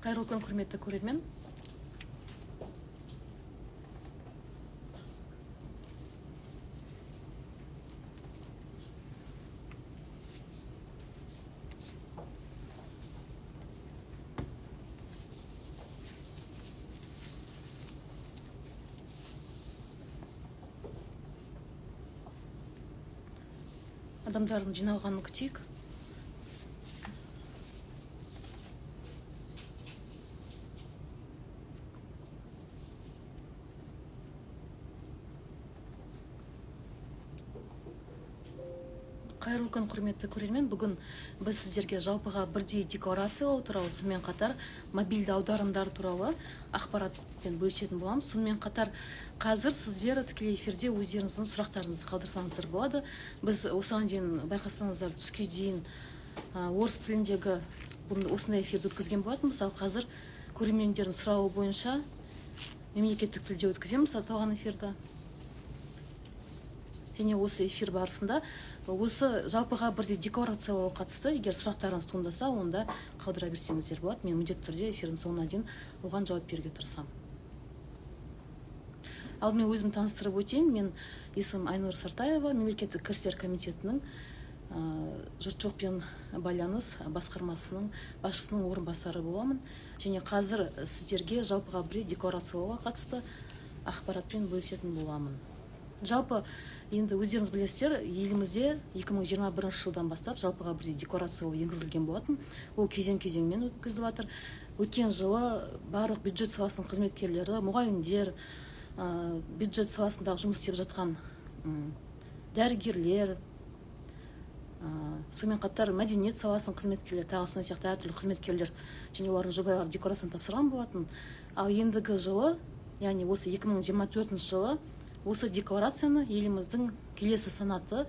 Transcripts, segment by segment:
Қайырлы күн, құрметті көрермен. Адамдардың жиналғанын күтейік. Қайырлы күн, құрметті көрермен. Бүгін біз сіздерге жалпыға бірдей декларациялау туралы, сонымен қатар мобильді аударымдар туралы ақпаратпен бөлісетін боламыз. Сонымен қатар қазір сіздер тікелей эфирде өздеріңіздің сұрақтарыңызды қалдырсаңыздар болады. Біз осыған дейін, байқасаңыздар, түске дейін орыс тіліндегі осындай эфирді өткізген болатынбыз. Ал қазір көрермендердің сұрауы бойынша мемлекеттік тілде өткіземіз аталған эфирді. Және осы эфир барысында осы жалпыға бірдей декларациялауға қатысты егер сұрақтарыңыз туындаса, онда қалдыра берсеңіздер болады. Мен міндетті түрде эфирдің соңына дейін оған жауап беруге тырысамын. Алдымен өзім таныстырып өтейін. Мен есімім Айнұр Сартаева, мемлекеттік кірістер комитетінің жұртшылықпен байланыс басқармасының басшысының орынбасары боламын. Және қазір сіздерге жалпыға бірдей декларациялауға қатысты ақпаратпен бөлісетін боламын. Жалпы енді өздеріңіз білесіздер, елімізде 2021 жылдан бастап жалпыға бірдей декларациялау енгізілген болатын. Ол кезең-кезеңмен өткізіліп жатыр. Өткен жылы барлық бюджет саласының қызметкерлері, мұғалімдер, бюджет саласындағы жұмыс істеп жатқан дәрігерлер, сонымен қатар мәдениет саласының қызметкерлері, тағы сондай сияқты әртүрлі қызметкерлер және олардың жұбайлары декларацияны тапсырған болатын. Ал ендігі жылы, яғни осы 2024 жылы осы декларацияны еліміздің келесі санаты,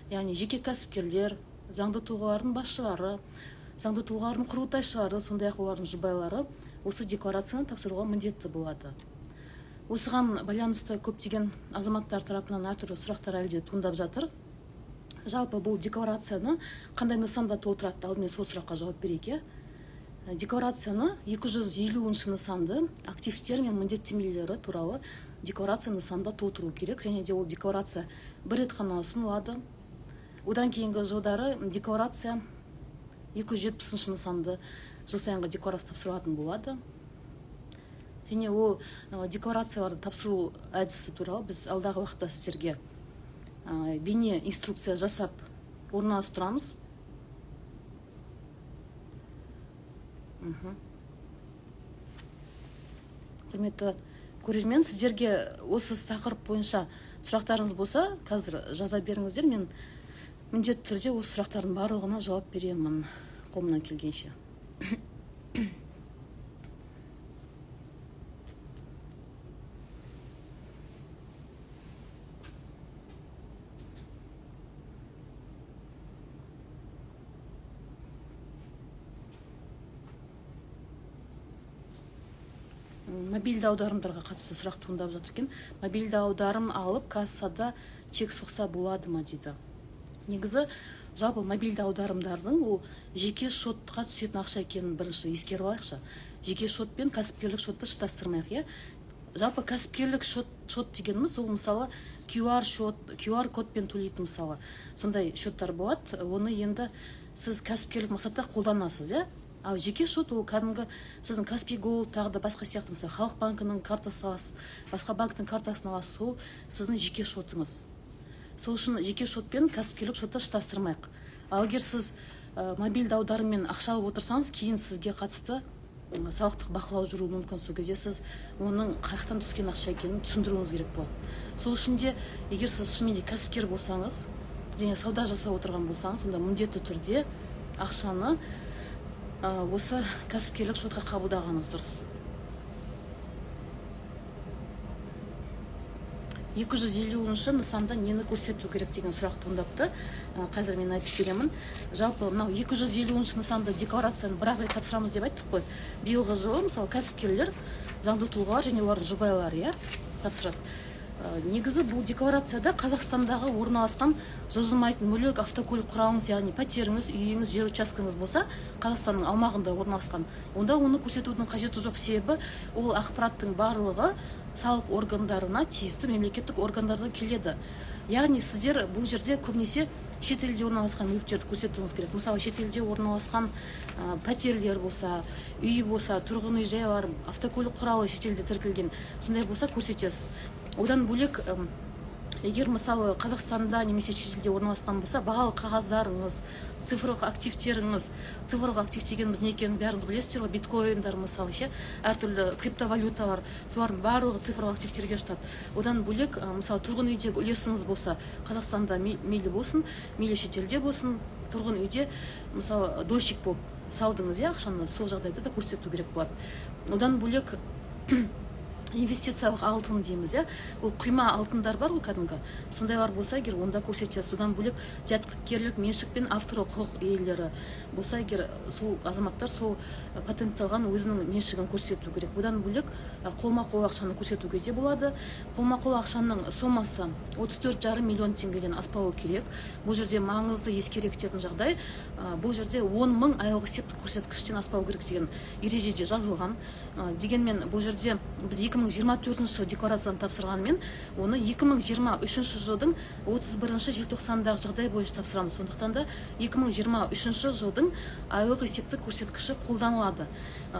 яғни жеке кәсіпкерлер, заңды тұлғалардың басшылары, заңды тұлғалардың құрылтайшылары, сондай-ақ олардың жұбайлары осы декларацияны тапсыруға міндетті болады. Осыған байланысты көптеген азаматтар тарапынан әртүрлі сұрақтар әлі де туындап жатыр. Жалпы бұл декларацияны қандай нысанда толтырады? Алдымен сол сұраққа жауап берейік, иә. Декларацияны 250 нысанды активтер мен міндеттемелері туралы декларация нысанда толтыру керек. Және де ол декларация бір рет қана ұсынылады. Одан кейінгі жылдары декларация 270 нысанды жыл сайынғы декларация тапсырылатын болады. Және ол декларацияларды тапсыру әдісі туралы біз алдағы уақытта сіздерге бейне инструкция жасап орналастырамыз. Құрметті көрермен, сіздерге осы тақырып бойынша сұрақтарыңыз болса, қазір жаза беріңіздер. Мен міндетті түрде осы сұрақтардың барлығына жауап беремін қолымнан келгенше. Мобильді аударымдарға қатысты сұрақ туындап жатыр екен. Мобильді аударым алып кассада чек соқса болады ма дейді. Негізі жалпы мобильді аударымдардың ол жеке шотқа түсетін ақша екенін бірінші ескеріп алайықшы. Жеке шот пен кәсіпкерлік шотты шатастырмайық, иә. Жалпы кәсіпкерлік шот дегеніміз ол мысалы QR шот, QR кодпен төлейтін мысалы сондай шоттар болады. Оны енді сіз кәсіпкерлік мақсатта қолданасыз, иә. Ал жеке шот ол кәдімгі сіздің Kaspi Gold тағы да басқа сияқты, мысалы Халық банкінің картасы аласыз, басқа банктің картасын аласыз, ол сіздің жеке шотыңыз. Сол үшін жеке шот пен кәсіпкерлік шотты шатастырмайық. Ал егер сіз мобильді аударыммен ақша алып отырсаңыз, кейін сізге қатысты салықтық бақылау жүруі мүмкін. Сол кезде сіз оның қай жақтан түскен ақша екенін түсіндіруіңіз керек болады. Сол үшін де егер сіз шынымен де кәсіпкер болсаңыз және сауда жасап отырған болсаңыз, онда міндетті түрде ақшаны осы кәсіпкерлік шотқа қабылдағаныңыз дұрыс. 250 нысанда нені көрсету керек деген сұрақ туындапты. Қазір мен айтып беремін. Жалпы мынау 250 нысанда декларацияны бір-ақ рет тапсырамыз деп айттық қой. Биылғы жылы мысалы кәсіпкерлер, заңды тұлғалар және олардың жұбайлары, иә, тапсырады. Негізі бұл декларацияда Қазақстандағы орналасқан жылжымайтын мүлік, автокөлік құралыңыз, яғни пәтеріңіз, үйіңіз, жер учаскеңіз болса, Қазақстанның аумағында орналасқан, онда оны көрсетудің қажеті жоқ. Себебі ол ақпараттың барлығы салық органдарына тиісті мемлекеттік органдардан келеді. Яғни сіздер бұл жерде көбінесе шетелде орналасқан мүліктерді көрсетуіңіз керек. Мысалы, шетелде орналасқан пәтерлер болса, үй болса, тұрғын үй жайлар, автокөлік құралы шетелде тіркелген, сондай болса көрсетесіз. Одан бөлек, егер мысалы Қазақстанда немесе шетелде орналасқан болса, бағалы қағаздарыңыз, цифрлық активтеріңіз, цифрлық актив дегеніміз не екенін бәріңіз білесіздер ғой, биткоиндар мысалы ше, әртүрлі криптовалюталар, солардың барлығы цифрлық активтерге жатады. Одан бөлек, мысалы тұрғын үйдегі үлесіңіз болса, Қазақстанда мейлі болсын, мейлі шетелде болсын, тұрғын үйде мысалы дольщик болып салдыңыз, иә, ақшаны, сол жағдайда да көрсету керек болады. Одан бөлек инвестициялық алтын дейміз, иә, ол құйма алтындар бар ғой кәдімгі, сондайлар болса егер, онда көрсетеді. Содан бөлек зияткерлік меншік пен авторлық құқық иелері болса егер, сол азаматтар сол патентталған өзінің меншігін көрсету керек. Одан бөлек қолма-қол ақшаны көрсетуге де болады. Қолма-қол ақшаның сомасы 34,5 миллион теңгеден аспауы керек. Бұл жерде маңызды ескере кететін жағдай, бұл жерде 10 мың айлық есептік көрсеткіштен аспау керек деген ережеде жазылған. Дегенмен бұл жерде біз 2024 жылы декларацияны тапсырғанымен, оны 2023 жылдың 31 желтоқсандағы жағдай бойынша тапсырамыз. Сондықтан да 2023 жылдың айлық есептік көрсеткіші қолданылады.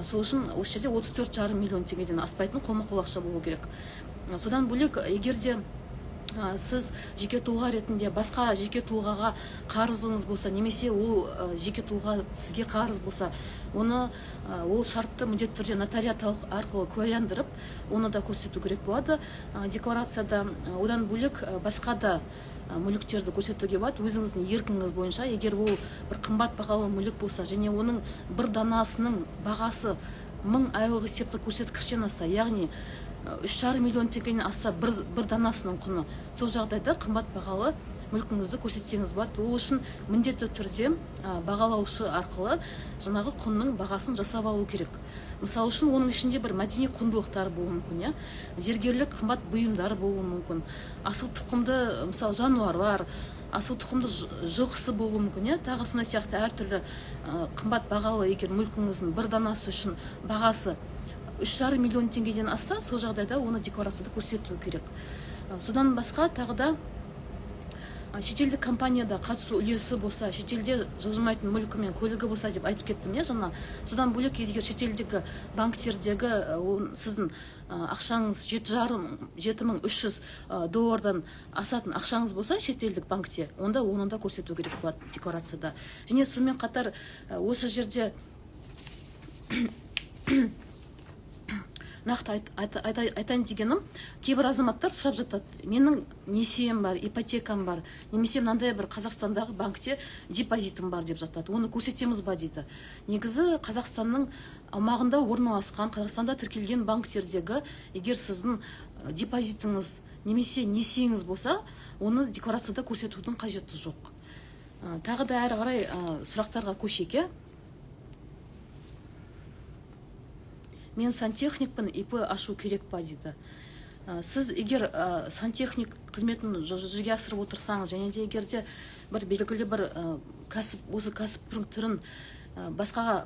Сол үшін осы жерде 34,5 миллион теңгеден аспайтын қолма-қол ақша болу керек. Содан бөлек, егер де сіз жеке тұлға ретінде басқа жеке тұлғаға қарызыңыз болса, немесе ол жеке тұлға сізге қарыз болса, оны ол шартты міндетті түрде нотариат арқылы куәландырып, оны да көрсету керек болады декларацияда. Одан бөлек басқа да мүліктерді көрсетуге болады өзіңіздің еркіңіз бойынша. Егер ол бір қымбат бағалы мүлік болса және оның бір данасының бағасы 1000 айлық есептік көрсеткіштен асса, яғни 3,5 миллион теңгеден асса бір данасының құны, сол жағдайда қымбат бағалы мүлкіңізді көрсетсеңіз болады. Ол үшін міндетті түрде бағалаушы арқылы жаңағы құнның бағасын жасап алу керек. Мысалы үшін, оның ішінде бір мәдени құндылықтар болуы мүмкін, иә, зергерлік қымбат бұйымдар болуы мүмкін, асыл тұқымды мысалы жануарлар, асыл тұқымды жылқысы болуы мүмкін, иә, тағы сондай сияқты әртүрлі қымбат бағалы егер мүлкіңіздің бір данасы үшін бағасы 3,5 миллион теңгеден асса, сол жағдайда оны декларацияда көрсету керек. Содан басқа тағы да шетелдік компанияда қатысу үлесі болса, шетелде жылжымайтын мүлкі мен көлігі болса деп айтып кеттім, иә, жаңа. Содан бөлек, егер шетелдегі банктердегі сіздің ақшаңыз 7300 доллардан асатын ақшаңыз болса шетелдік банкте, онда оны да көрсету керек болады декларацияда. Және сонымен қатар осы жерде нақты айтайын дегенім, кейбір азаматтар сұрап жатады, менің несием бар, ипотекам бар, немесе мынандай бір Қазақстандағы банкте депозитім бар деп жатады, оны көрсетеміз ба дейді. Негізі Қазақстанның аумағында орналасқан, Қазақстанда тіркелген банктердегі егер сіздің депозитіңіз немесе несиеңіз болса, оны декларацияда көрсетудің қажеті жоқ. Тағы да әрі қарай сұрақтарға көшейік. Мен сантехникпін, ИП ашу керек па дейді. Сіз егер сантехник қызметін жүзеге асырып отырсаңыз, және де егер де бір белгілі бір кәсіп, осы кәсіптің түрін басқа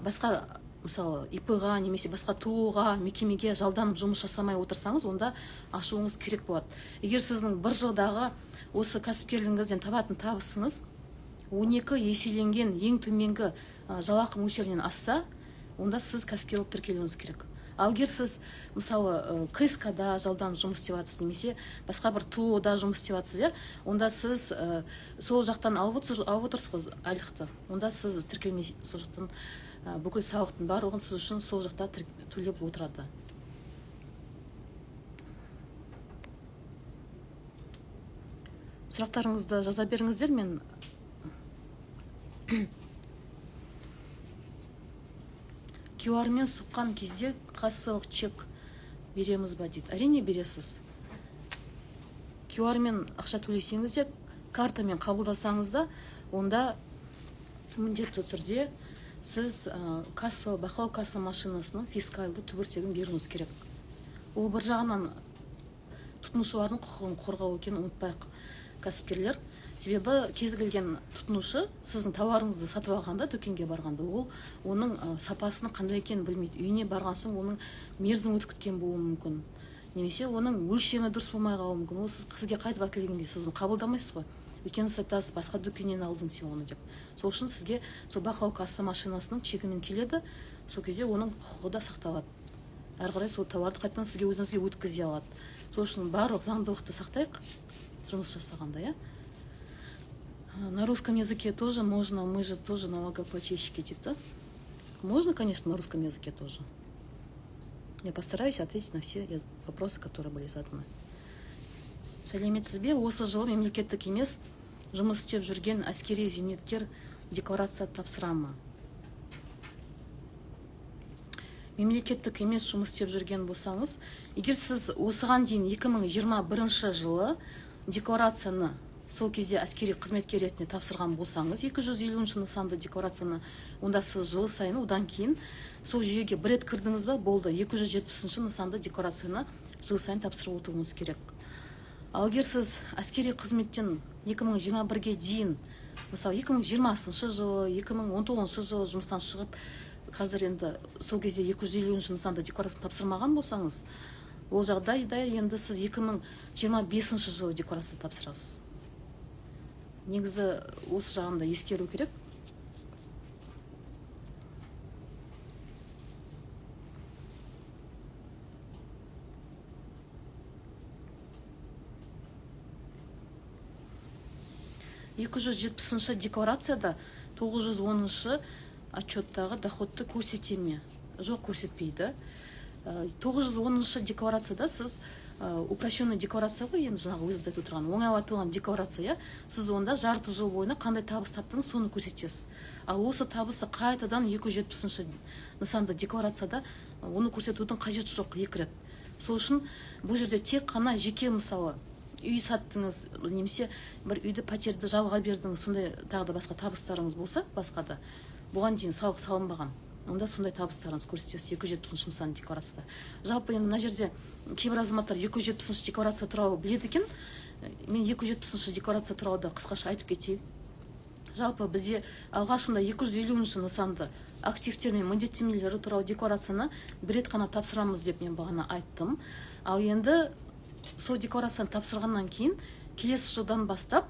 мысалы ИП-ға немесе басқа ТОО-ға, мекемеге жалданып жұмыс жасамай отырсаңыз, онда ашуыңыз керек болады. Егер сіздің бір жылдағы осы кәсіпкерлігіңізден табатын табысыңыз 12 еселенген ең төменгі жалақы мөлшерінен асса, онда сіз кәсіпкер болып тіркелуіңіз керек. Ал егер сіз, мысалы, КСК-да жалданып жұмыс істеп жатсыз, немесе басқа бір ТОО-да жұмыс істеп жатсыз, иә, онда сіз сол жақтан алып отырсыз ғой айлықты. Онда сіз тіркелмей, сол жақтан бүкіл салықтың барлығын сіз үшін сол жақта төлеп отырады. Сұрақтарыңызды жаза беріңіздер, мен QR-мен соққан кезде кассалық чек береміз ба дейді. Әрине бересіз. QR-мен ақша төлесеңіз де, картамен қабылдасаңыз да, онда міндетті түрде сіз бақылау касса машинасының фискалды түбіртегін беруіңіз керек. Ол бір жағынан Тұтынушылардың құқығын қорғау екенін ұмытпайық, кәсіпкерлер. Себебі кез келген тұтынушы сіздің тауарыңызды сатып алғанда, дүкенге барғанда, ол оның сапасының қандай екенін білмейді. Үйіне барған соң оның мерзімі өтіп кеткен болуы мүмкін, немесе оның өлшемі дұрыс болмай қалуы мүмкін. Ол сізге қайтып әкелгенде сіз оны қабылдамайсыз ғой, өйткені сіз айтасыз, басқа дүкеннен алдым сен оны деп. Сол үшін сізге сол бақылау касса машинасының чегімен келеді, сол кезде оның құқығы да сақталады. Әрі қарай сол тауарды қайтадан сізге өзіңізге өткізе алады. Сол үшін барлық заңдылықты сақтайық жұмыс жасағанда, иә. На русском языке тоже можно, мы же тоже налогоплательщики, дейді. Можно, конечно, на русском языке тоже. Я постараюсь ответить на все вопросы, которые были заданы. Сәлеметсіз бе? Осы жылы мемлекеттік емес жұмыс істеп жүрген әскери зейнеткер декларация тапсыра ма? Мемлекеттік емес жұмыс істеп жүрген болсаңыз, егер сіз осыған дейін 2021 жылы декларацияны сол кезде әскери қызметкер ретінде тапсырған болсаңыз, 250 нысанды декларацияны, онда сіз жыл сайын одан кейін сол жүйеге бір рет кірдіңіз ба, болды, 270 нысанды декларацияны жыл сайын тапсырып отыруыңыз керек. Ал егер сіз әскери қызметтен 2021-ге дейін, мысалы 2020 жылы, 2019 жылы жұмыстан шығып, қазір енді сол кезде 250 нысанды декларацияны тапсырмаған болсаңыз, ол жағдайда енді сіз 2025 жылы декларация тапсырасыз. Негізі осы жағын да ескеру керек. Екі жүз жетпісінші декларацияда 910 отчеттағы доходты көрсете ме? Жоқ, көрсетпейді. 910 декларацияда сіз упрощенный декларация ғой, енді жаңағы өзіңіз айтып отырған оңайлатылған декларация, сіз онда жарты жыл бойына қандай табыс таптыңыз, соны көрсетесіз. Ал осы табысты қайтадан 270 нысанды декларацияда оны көрсетудің қажеті жоқ екі рет. Сол үшін бұл жерде тек қана жеке, мысалы, үй саттыңыз немесе бір үйді, пәтерді жалға бердіңіз, сондай тағы да басқа табыстарыңыз болса, басқа да бұған дейін салық салынбаған, онда сондай табыстарыңыз көрсетесіз 270 нысан декларацияда. Жалпы енді мына жерде кейбір азаматтар 270 декларация туралы біледі екен. Мен 270 декларация туралы да қысқаша айтып кетейін. Жалпы бізде алғашында 250 нысанды активтер мен міндеттемелері туралы декларацияны бір рет қана тапсырамыз деп мен бағана айттым. Ал енді сол декларацияны тапсырғаннан кейін келесі жылдан бастап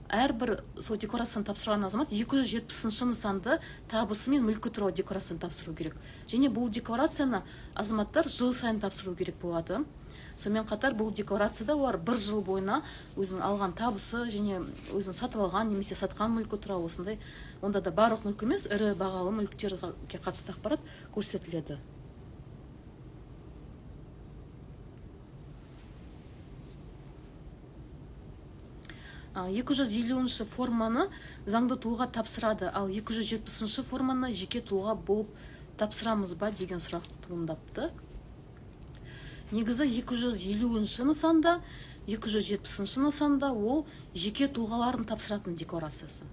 әрбір сол декларацияны тапсырған азамат 270 нысанды табысы мен мүлкі туралы декларацияны тапсыру керек. Және бұл декларацияны азаматтар жыл сайын тапсыру керек болады. Сонымен қатар бұл декларацияда олар бір жыл бойына өзінің алған табысы және өзінің сатып алған немесе сатқан мүлкі туралы осындай, онда да барлық мүлк емес, ірі бағалы мүліктерге қатысты ақпарат көрсетіледі. Екі жүз елуінші форманы заңды тұлға тапсырады, ал 270 форманы жеке тұлға болып тапсырамыз ба деген сұрақ туындапты. Негізі 250 нысанда, 270 нысанда ол жеке тұлғалардың тапсыратын декларациясы.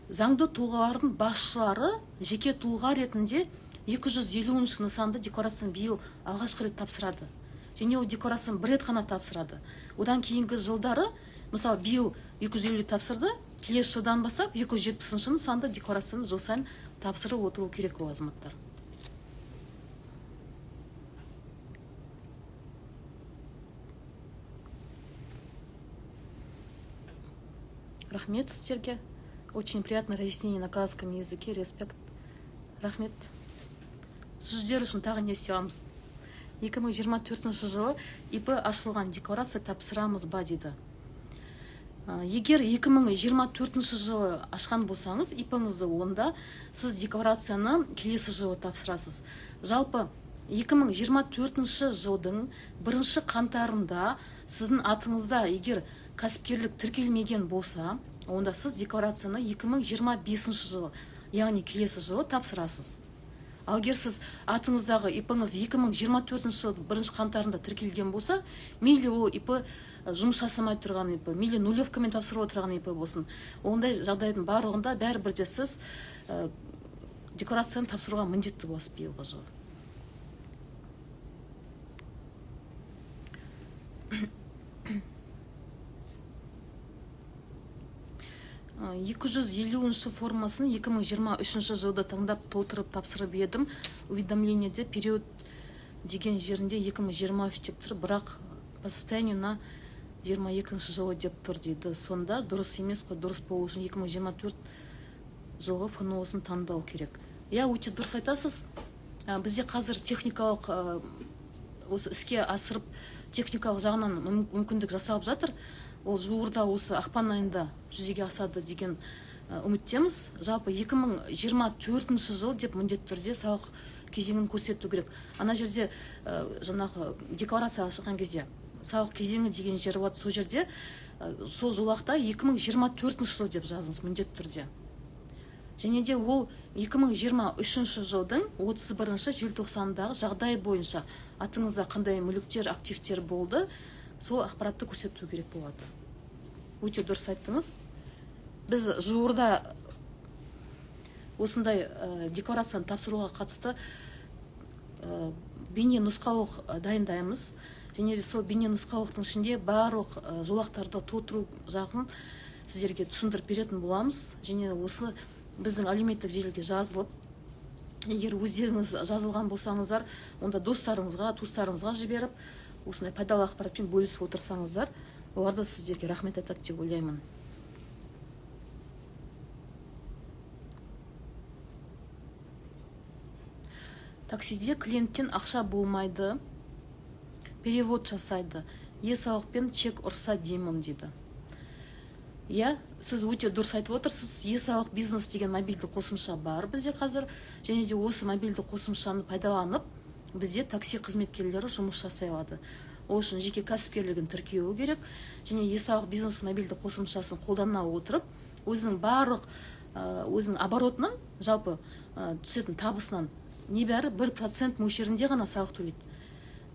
Заңды тұлғалардың басшылары жеке тұлға ретінде 250 нысанды декларацияны биыл алғашқы рет тапсырады. Және ол декларацияны бір рет қана тапсырады. Одан кейінгі жылдары, мысалы, биыл 250 тапсырды, келесі жылдан бастап 270 нысанды декларацияны жыл сайын тапсырып отыру керек ол азаматтар. Рахмет сіздерге. Очень приятное разъяснение на казахском языке. Респект. Рахмет. Сіздер үшін тағы не істей аламыз? 2024 жылы ИП ашылған декларация тапсырамыз ба дейді. Егер 2024 жылы ашқан болсаңыз ИП-ңізді, онда сіз декларацияны келесі жылы тапсырасыз. Жалпы 2024 жылдың бірінші қаңтарында сіздің атыңызда егер кәсіпкерлік тіркелмеген болса, онда сіз декларацияны 2025 жылы, яғни келесі жылы тапсырасыз. Ал егер сіз атыңыздағы ИП-ңіз 2024 жылы бірінші қаңтарында тіркелген болса, мейлі ол ИП жұмыс жасамай тұрған ИП, мейлі нулевкамен тапсырып отырған ИП болсын, ондай жағдайдың барлығында бәрібір де сіз декларацияны тапсыруға міндетті боласыз биылғы жылы. 250-ші формасын 2023 жылда таңдап толтырып тапсырып едім. Уведомлениеде период деген жерінде 2023 деп тұр, бірақ по состоянию на 22 жылы деп тұр дейді. Сонда дұрыс емес қой, дұрыс болу үшін 2024 жылғы ФНО-сын таңдау керек. Иә, өте дұрыс айтасыз. Бізде қазір техникалық осы іске асырып, техникалық жағынан мүмкіндік жасалып жатыр. Ол жуырда осы ақпан айында жүзеге асады деген үміттеміз. Жалпы 2024 жыл деп міндетті түрде салық кезеңін көрсету керек. Ана жерде жаңағы декларация ашылған кезде салық кезеңі деген жер болады, сол жерде сол жолақта 2024 жыл деп жазыңыз міндетті түрде. Және де ол 2023 жылдың 31 желтоқсанындағы жағдай бойынша атыңызда қандай мүліктер, активтер болды, сол ақпаратты көрсету керек болады. Өте дұрыс айттыңыз. Біз жуырда осындай декларацияны тапсыруға қатысты бейне нұсқаулық дайындаймыз. Және де сол бейне нұсқаулықтың ішінде барлық жолақтарды толтыру жағын сіздерге түсіндіріп беретін боламыз. Және осы біздің әлеуметтік желіге жазылып, егер өздеріңіз жазылған болсаңыздар, онда достарыңызға, туыстарыңызға жіберіп, осындай пайдалы ақпаратпен бөлісіп отырсаңыздар, олар да сіздерге рахмет айтады деп ойлаймын. Таксиде клиенттен ақша болмайды, перевод жасайды, е-салықпен чек ұрса деймін дейді. Иә, сіз өте дұрыс айтып отырсыз. Е-салық бизнес деген мобильді қосымша бар бізде қазір. Және де осы мобильді қосымшаны пайдаланып, бізде такси қызметкерлері жұмыс жасай алады. Ол үшін жеке кәсіпкерлігін тіркеуі керек. Және е-салық бизнес мобильді қосымшасын қолдана отырып, өзінің барлық, өзінің оборотынан, жалпы, түсетін табысынан небәрі 1% мөлшерінде ғана салық төлейді.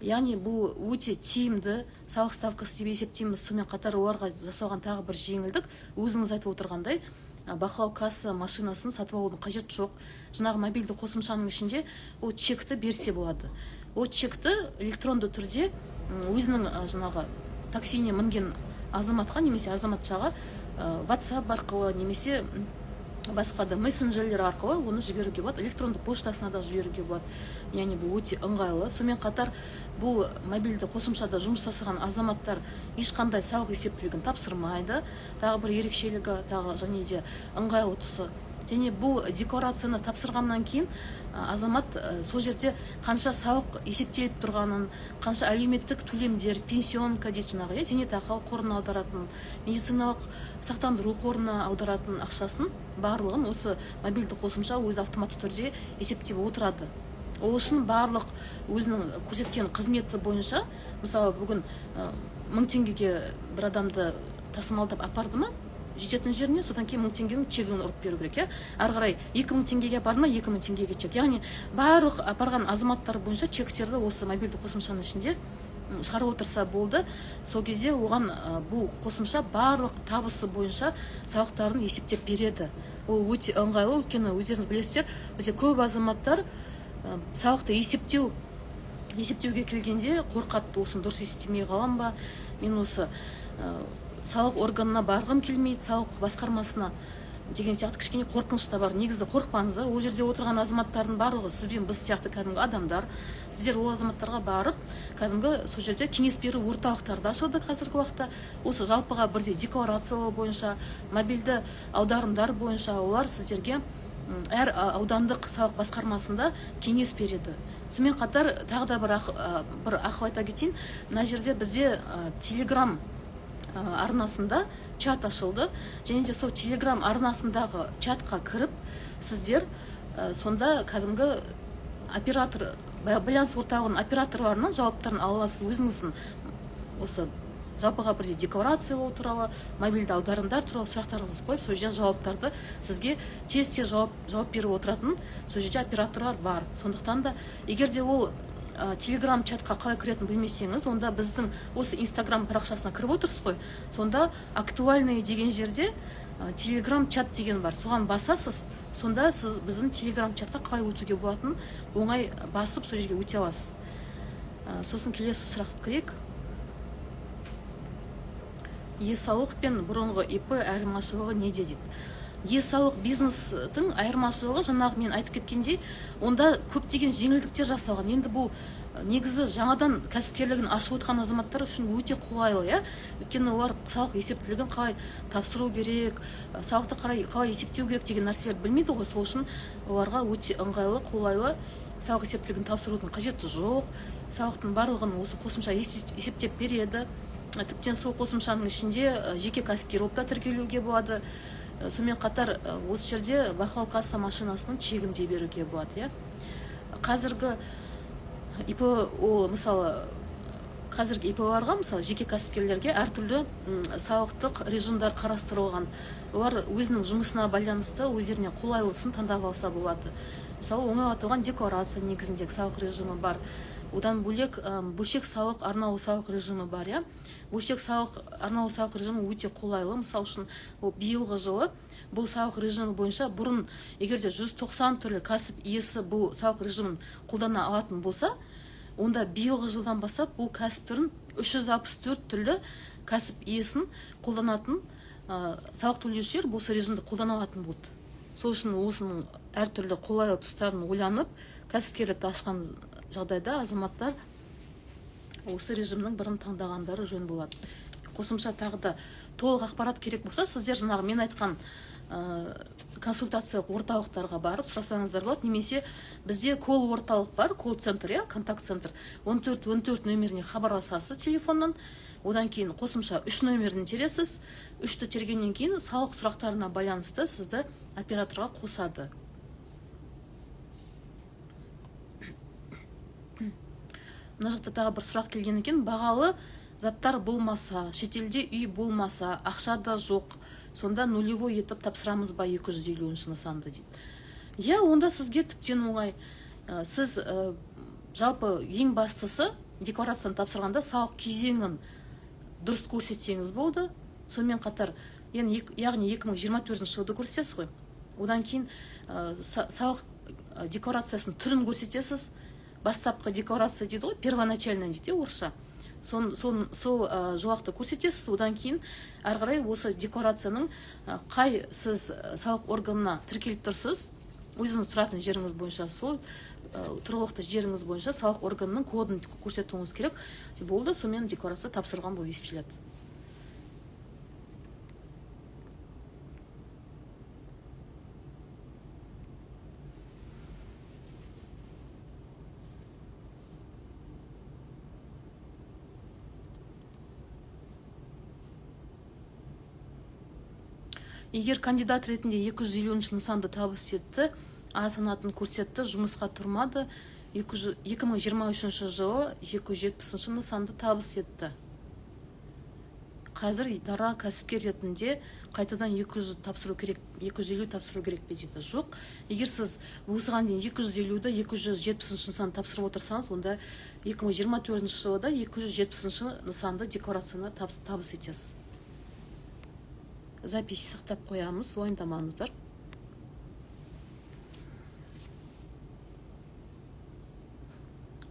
Яғни бұл өте тиімді салық ставкасы деп есептейміз. Сонымен қатар оларға жасалған тағы бір жеңілдік, өзіңіз айтып отырғандай, бақылау касса машинасын сатып алудың қажеті жоқ. Жаңағы мобильді қосымшаның ішінде ол чекті берсе болады. Ол чекті электронды түрде, өзінің, жаңағы таксине мінген азаматқа немесе азаматшаға, WhatsApp арқылы немесе басқа да мессенджерлер арқылы оны жіберуге болады, электронды поштасына да жіберуге болады. Яғни бұл өте ыңғайлы. Сонымен қатар бұл мобильді қосымшада жұмыс жасаған азаматтар ешқандай салық есептілігін тапсырмайды. Тағы бір ерекшелігі, тағы және де ыңғайлы тұсы. Және бұл декларацияны тапсырғаннан кейін, азамат, сол жерде қанша салық есептеліп тұрғанын, қанша әлеуметтік төлемдер, пенсионка дейді жаңағы, зейнетақы қорына аударатын, медициналық сақтандыру қорына аударатын ақшасын барлығын осы мобильді қосымша өзі автоматты түрде есептеп отырады. Ол үшін барлық өзінің көрсеткен қызметі бойынша, мысалы бүгін, 1000 теңгеге бір адамды тасымалдап апарды ма, жететін жеріне, содан кейін 1000 теңгенің чегін ұрып беру керек, иә? Ары қарай 2000 теңгеге апарды ма, 2000 теңгеге чек. Яғни барлық апарған азаматтар бойынша чектерді осы мобильді қосымшаның ішінде, шығарып отырса болды. Сол кезде оған, бұл қосымша барлық табысы бойынша салықтарын есептеп береді. Ол өте ыңғайлы, өйткені өздеріңіз білесіздер, бізде көп азаматтар, салықты есептеуге келгенде қорқады, осыны дұрыс есептемей қалам ба, мен осы, салық органына барғым келмейді, салық басқармасына деген сияқты кішкене қорқыныш та бар. Негізі қорықпаңыздар, ол жерде отырған азаматтардың барлығы сіз бен біз сияқты кәдімгі адамдар. Сіздер ол азаматтарға барып, кәдімгі сол жерде кеңес беру орталықтары да ашылды қазіргі уақытта. Осы жалпыға бірдей декларациялау бойынша, мобильді аударымдар бойынша олар сіздерге, әр аудандық салық басқармасында кеңес береді. Сонымен қатар тағы да бір ақыл айта кетейін. Мына жерде бізде, Телеграм арнасында чат ашылды. Және де сол Телеграм арнасындағы чатқа кіріп, сіздер, сонда кәдімгі оператор, байланыс орталығының операторларынан жауаптарын ала аласыз. Өзіңіздің осы жалпыға бірдей декларациялау туралы, мобильді аударымдар туралы сұрақтарыңызды қойып, сол жерден жауаптарды сізге тез-тез жауап беріп отыратын сол жерде операторлар бар. Сондықтан да егер де ол, Телеграм чатқа қалай кіретінін білмесеңіз, онда біздің осы Инстаграм парақшасына кіріп отырсыз ғой, сонда актуальный деген жерде, Телеграм чат деген бар, соған басасыз, сонда сіз біздің Телеграм чатқа қалай өтуге болатынын оңай басып сол жерге өте аласыз. Сосын келесі сұрақты кірейік. Е-салық пен бұрынғы ИП айырмашылығы неде дейді. Е-салық бизнестің айырмашылығы, жаңағы мен айтып кеткендей, онда көптеген жеңілдіктер жасалған. Енді бұл негізі жаңадан кәсіпкерлігін ашып отқан азаматтар үшін өте қолайлы, иә? Өйткені олар салық есептілігін қалай тапсыру керек, салықты қалай есептеу керек деген нәрселерді білмейді ғой. Сол үшін оларға өте ыңғайлы, қолайлы. Салық есептілігін тапсырудың қажеті жоқ. Салықтың барлығын осы қосымша есептеп береді. Тіптен сол қосымшаның ішінде жеке кәсіпкер болып та тіркелуге болады. Сонымен қатар осы жерде бақылау касса машинасының чегін де беруге болады, иә? Қазіргі ИП, ол мысалы, қазіргі ИП-ларға, мысалы, жеке кәсіпкерлерге әртүрлі салықтық режимдар қарастырылған. Олар өзінің жұмысына байланысты өздеріне қолайлысын таңдап алса болады. Мысалы, оңайлатылған декларация негізіндегі салық режимі бар. Одан бөлек, бөлшек салық, арнаулы салық режимі бар, иә? Бөлшек салық, арнаулы салық режимі өте қолайлы. Мысал үшін, ол биылғы жылы бұл салық режимі бойынша бұрын егер де 190 түрлі кәсіп иесі бұл салық режимін қолдана алатын болса, онда биылғы жылдан бастап бұл кәсіп түрін 364 түрлі кәсіп иесін қолданатын, салық төлеушілер бұл режимді қолдана алатын болды. Сол үшін осының әртүрлі қолайлы тұстарын ойланып, кәсіпкерлікті ашқан жағдайда азаматтар осы режимнің бірін таңдағандары жөн болады. Қосымша тағы да толық ақпарат керек болса, сіздер жаңағы мен айтқан консультациялық орталықтарға барып сұрасаңыздар болады, немесе бізде колл орталық бар, колл центр, иә, контакт центр. 14 14 нөміріне хабарласасыз телефоннан, одан кейін қосымша 3 нөмірін тересіз, 3-ті тергеннен кейін салық сұрақтарына байланысты сізді операторға қосады. Мына жақта тағы бір сұрақ келген екен. Бағалы заттар болмаса, шетелде үй болмаса, ақша да жоқ, сонда нулевой етіп тапсырамыз ба 250 нысанды дейді. Иә, онда сізге тіптен оңай. Сіз жалпы ең бастысы декларацияны тапсырғанда салық кезеңін дұрыс көрсетсеңіз болды. Сонымен қатар, яғни 2024 жылды көрсетесіз ғой. Одан кейін салық декларациясының түрін көрсетесіз. Бастапқы декларация дейді ғой, первоначальная дейді орысша. Сол жолақты көрсетесіз. Одан кейін әрі қарай осы декларацияның қай сіз салық органына тіркеліп тұрсыз, өзіңіз тұратын жеріңіз бойынша, сол тұрғылықты жеріңіз бойынша салық органының кодын көрсетуіңіз керек. Болды, сонымен декларация тапсырылған болып есептеледі. Егер кандидат ретінде 250 нысанды табыс етті, А санатын көрсетті, жұмысқа тұрмады, 2023 жылы 270 нысанды табыс етті. Қазір дара кәсіпкер ретінде қайтадан 200 тапсыру керек, 250 тапсыру керек пе дейді. Жоқ, егер сіз осыған дейін 250-ді 270 нысанды тапсырып отырсаңыз, онда 2024 жылы да 270 нысанды декларацияны табыс етесіз. Запись сақтап қоямыз, уайымдамаңыздар.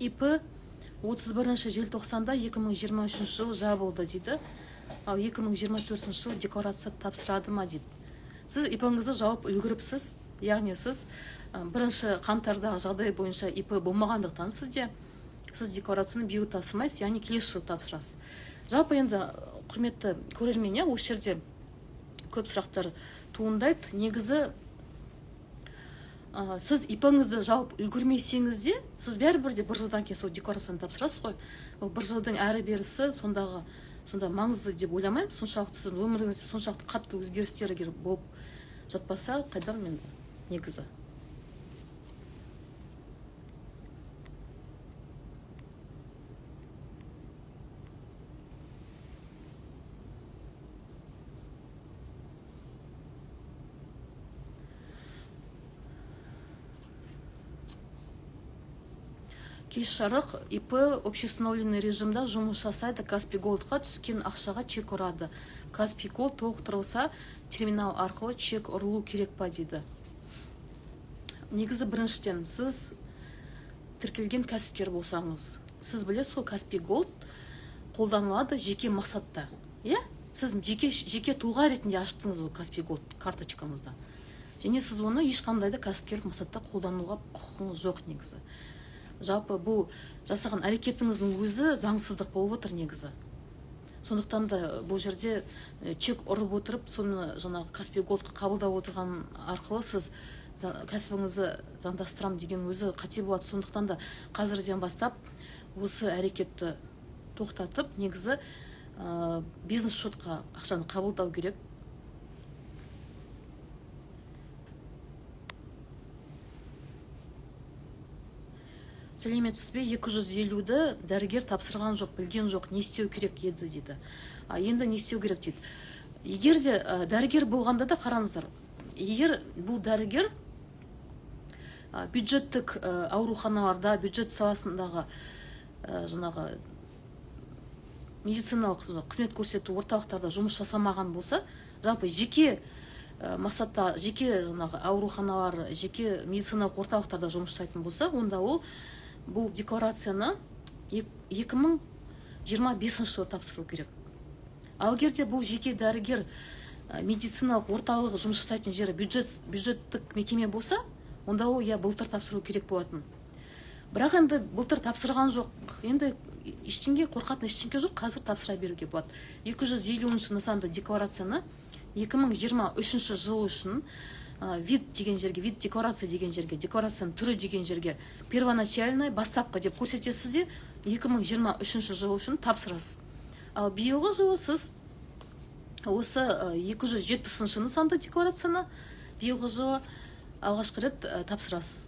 ИП 31 желтоқсанда 2023 жылы жабылды дейді. Ал 2024 жылы декларация тапсырады ма дейді. Сіз ИП-іңізді жауып үлгеріпсіз, яғни сіз 1 қаңтардағы жағдай бойынша ИП болмағандықтан сіз декларацияны биыл тапсырмайсыз, яғни келесі жылы тапсырасыз. Жалпы енді, құрметті көрермен, осы жерде көп сұрақтар туындайды. Негізі, сіз ИП-іңізді жауып үлгермесеңіз де, сіз бәрібір де бір жылдан кейін сол декларацияны тапсырасыз ғой. Ол бір жылдың әрі берісі сонда маңызды деп ойламаймын. Соншалықты сіздің өміріңізде соншалықты қатты өзгерістер егер болып жатпаса, қайдам енді негізі. Кеш жарық ИП общеустановленный режимда жұмыс жасайды, Каспи Голдқа түскен ақшаға чек ұрады. Каспи Голд толықтырылса, терминал арқылы чек ұрылу керек па дейді. Негізі біріншіден, сіз тіркелген кәсіпкер болсаңыз, сіз білесіз ғой, Каспи Голд қолданылады жеке мақсатта. Иә? Сіз жеке тұлға ретінде аштыңыз ол Каспи Голд карточкаңызды. Және сіз оны ешқандай да кәсіпкерлік мақсатта қолдануға құқығыңыз жоқ негізі. Жалпы бұл жасаған әрекетіңіздің өзі заңсыздық болып отыр негізі. Сондықтан да бұл жерде чек ұрып отырып, соны жаңағы Каспи Голдқа қабылдап отырған арқылы сіз кәсібіңізді заңдастырам деген өзі қате болады. Сондықтан да қазірден бастап осы әрекетті тоқтатып, негізі бизнес шотқа ақшаны қабылдау керек. Сәлеметсіз бе, 250-ді дәрігер тапсырған жоқ, білген жоқ, не істеу керек еді дейді. Енді не істеу керек дейді. Егер де дәрігер болғанда да қараңыздар, егер бұл дәрігер бюджеттік ауруханаларда, бюджет саласындағы жаңағы медициналық қызмет көрсету орталықтарда жұмыс жасамаған болса, жалпы жеке мақсатта, жеке жаңағы ауруханалар, жеке медициналық орталықтарда жұмыс жасайтын болса, онда ол бұл декларацияны 2025 жылы тапсыру керек. Ал егер де бұл жеке дәрігер медициналық орталығы жұмыс жасайтын жері бюджеттік мекеме болса, онда ол былтыр тапсыру керек болатын. Бірақ енді былтыр тапсырған жоқ. Енді ештеңе қорқатын ештеңе жоқ, қазір тапсыра беруге болады. 250 нысанды декларацияны 2023 жыл үшін вид деген жерге, вид декларация деген жерге, декларацияның түрі деген жерге первоначальный, бастапқы деп көрсетесіз де 2023 жыл үшін тапсырасыз. Ал биылғы жылы сіз осы 270 нысанды декларацияны биылғы жылы алғашқы рет тапсырасыз.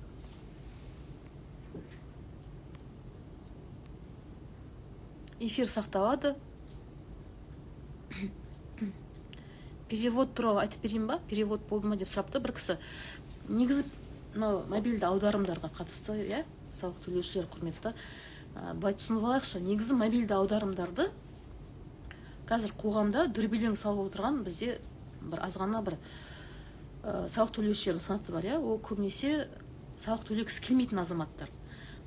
Эфир сақталады. Перевод туралы айтып берейін ба? Перевод болды ма деп сұрапты бір кісі. Негізі мынау мобильді аударымдарға қатысты, иә, салық төлеушілер құрметті. Былай түсініп алайықшы, негізі мобильді аударымдарды қазір қоғамда дүрбелең салып отырған бізде бір азғана бір салық төлеушілердің санаты бар, иә, ол көбінесе салық төлегісі келмейтін азаматтар.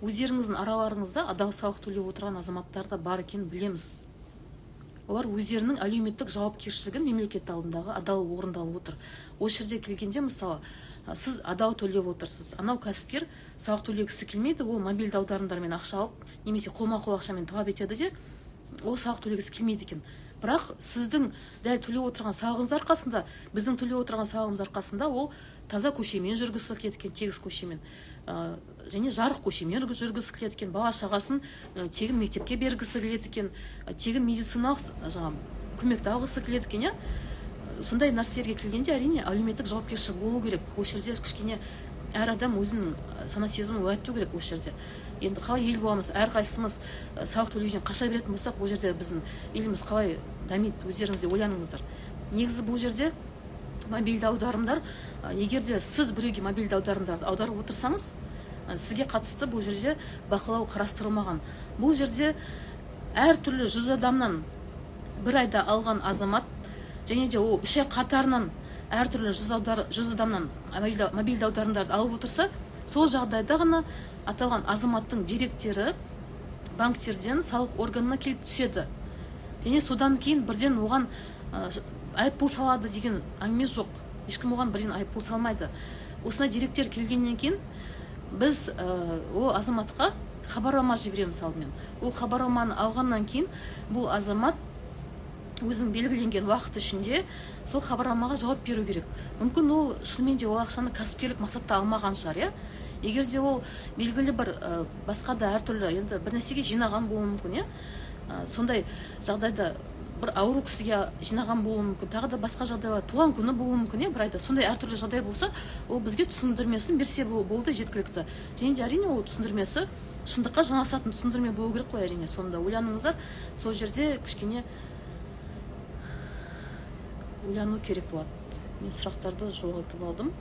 Өздеріңіздің араларыңызда адал салық төлеп отырған азаматтар да бар екенін білеміз. Олар өздерінің әлеуметтік жауапкершілігін мемлекет алдындағы адал орындап отыр. Осы жерде келгенде, мысалы, сіз адал төлеп отырсыз. Анау кәсіпкер салық төлегісі келмейді, ол мобильді аударымдармен ақша алып, немесе қолма-қол ақшамен талап етеді де, ол салық төлегісі келмейді екен. Бірақ сіздің дәл төлеп отырған салығыңыз арқасында, біздің төлеп отырған салығымыз арқасында ол таза көшемен жүргісі келеді екен, тегіс көшемен, және жарық көшемен жүргісі келеді екен, бала шағасын тегін мектепке бергісі келеді екен, тегін медициналық жаңа көмекті алғысы келеді екен, иә? Сондай нәрселерге келгенде әрине әлеуметтік жауапкершілік болу керек. Осы жерде кішкене әр адам өзінің сана сезімін ояту керек осы жерде. Енді қалай ел боламыз, әрқайсымыз салық төлеуден қаша беретін болсақ, бұл жерде біздің еліміз қалай дамиды, өздеріңіз де ойланыңыздар. Негізі бұл жерде мобильді аударымдар, егер де сіз біреуге мобильді аударымдарды аударып отырсаңыз, сізге қатысты бұл жерде бақылау қарастырылмаған. Бұл жерде әртүрлі 100 адамнан бір айда алған азамат, және де ол 3 ай қатарынан әртүрлі 100 адамнан мобильді аударымдарды алып отырса, сол жағдайда ғана аталған азаматтың деректері банктерден салық органына келіп түседі. Және содан кейін бірден оған айыппұл салады деген әңгіме жоқ. Ешкім оған бірден айыппұл салмайды. Осындай деректер келгеннен кейін біз ол азаматқа хабарлама жібереміз алдымен. Ол хабарламаны алғаннан кейін бұл азамат өзінің белгіленген уақыт ішінде сол хабарламаға жауап беру керек. Мүмкін ол шынымен де ол ақшаны кәсіпкерлік мақсатта алмаған шығар, иә? Егер де ол белгілі бір басқа да әртүрлі енді бір нәрсеге жинаған болуы мүмкін, иә? Сондай жағдайда бір ауру кісіге жинаған болуы мүмкін, тағы да басқа жағдайлар, туған күні болуы мүмкін, иә, бір айда. Сондай әртүрлі жағдай болса, ол бізге түсіндірмесін берсе болды, жеткілікті. Және де әрине ол түсіндірмесі шындыққа жанасатын түсіндірме болу керек қой, әрине. Сонда ойланыңыздар, сол жерде кішкене ойлану керек болады. Мен сұрақтарды жоғалтып алдым.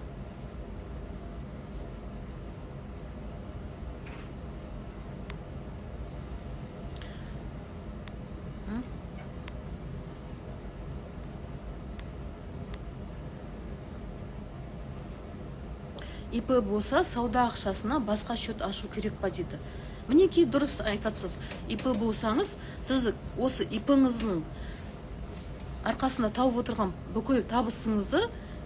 ИП болса, сауда ақшасына басқа счет ашу керек па дейді. Мінекей дұрыс айтасыз. ИП болсаңыз, сіз осы ИП-ңіздің арқасында тауып отырған бүкіл табысыңызды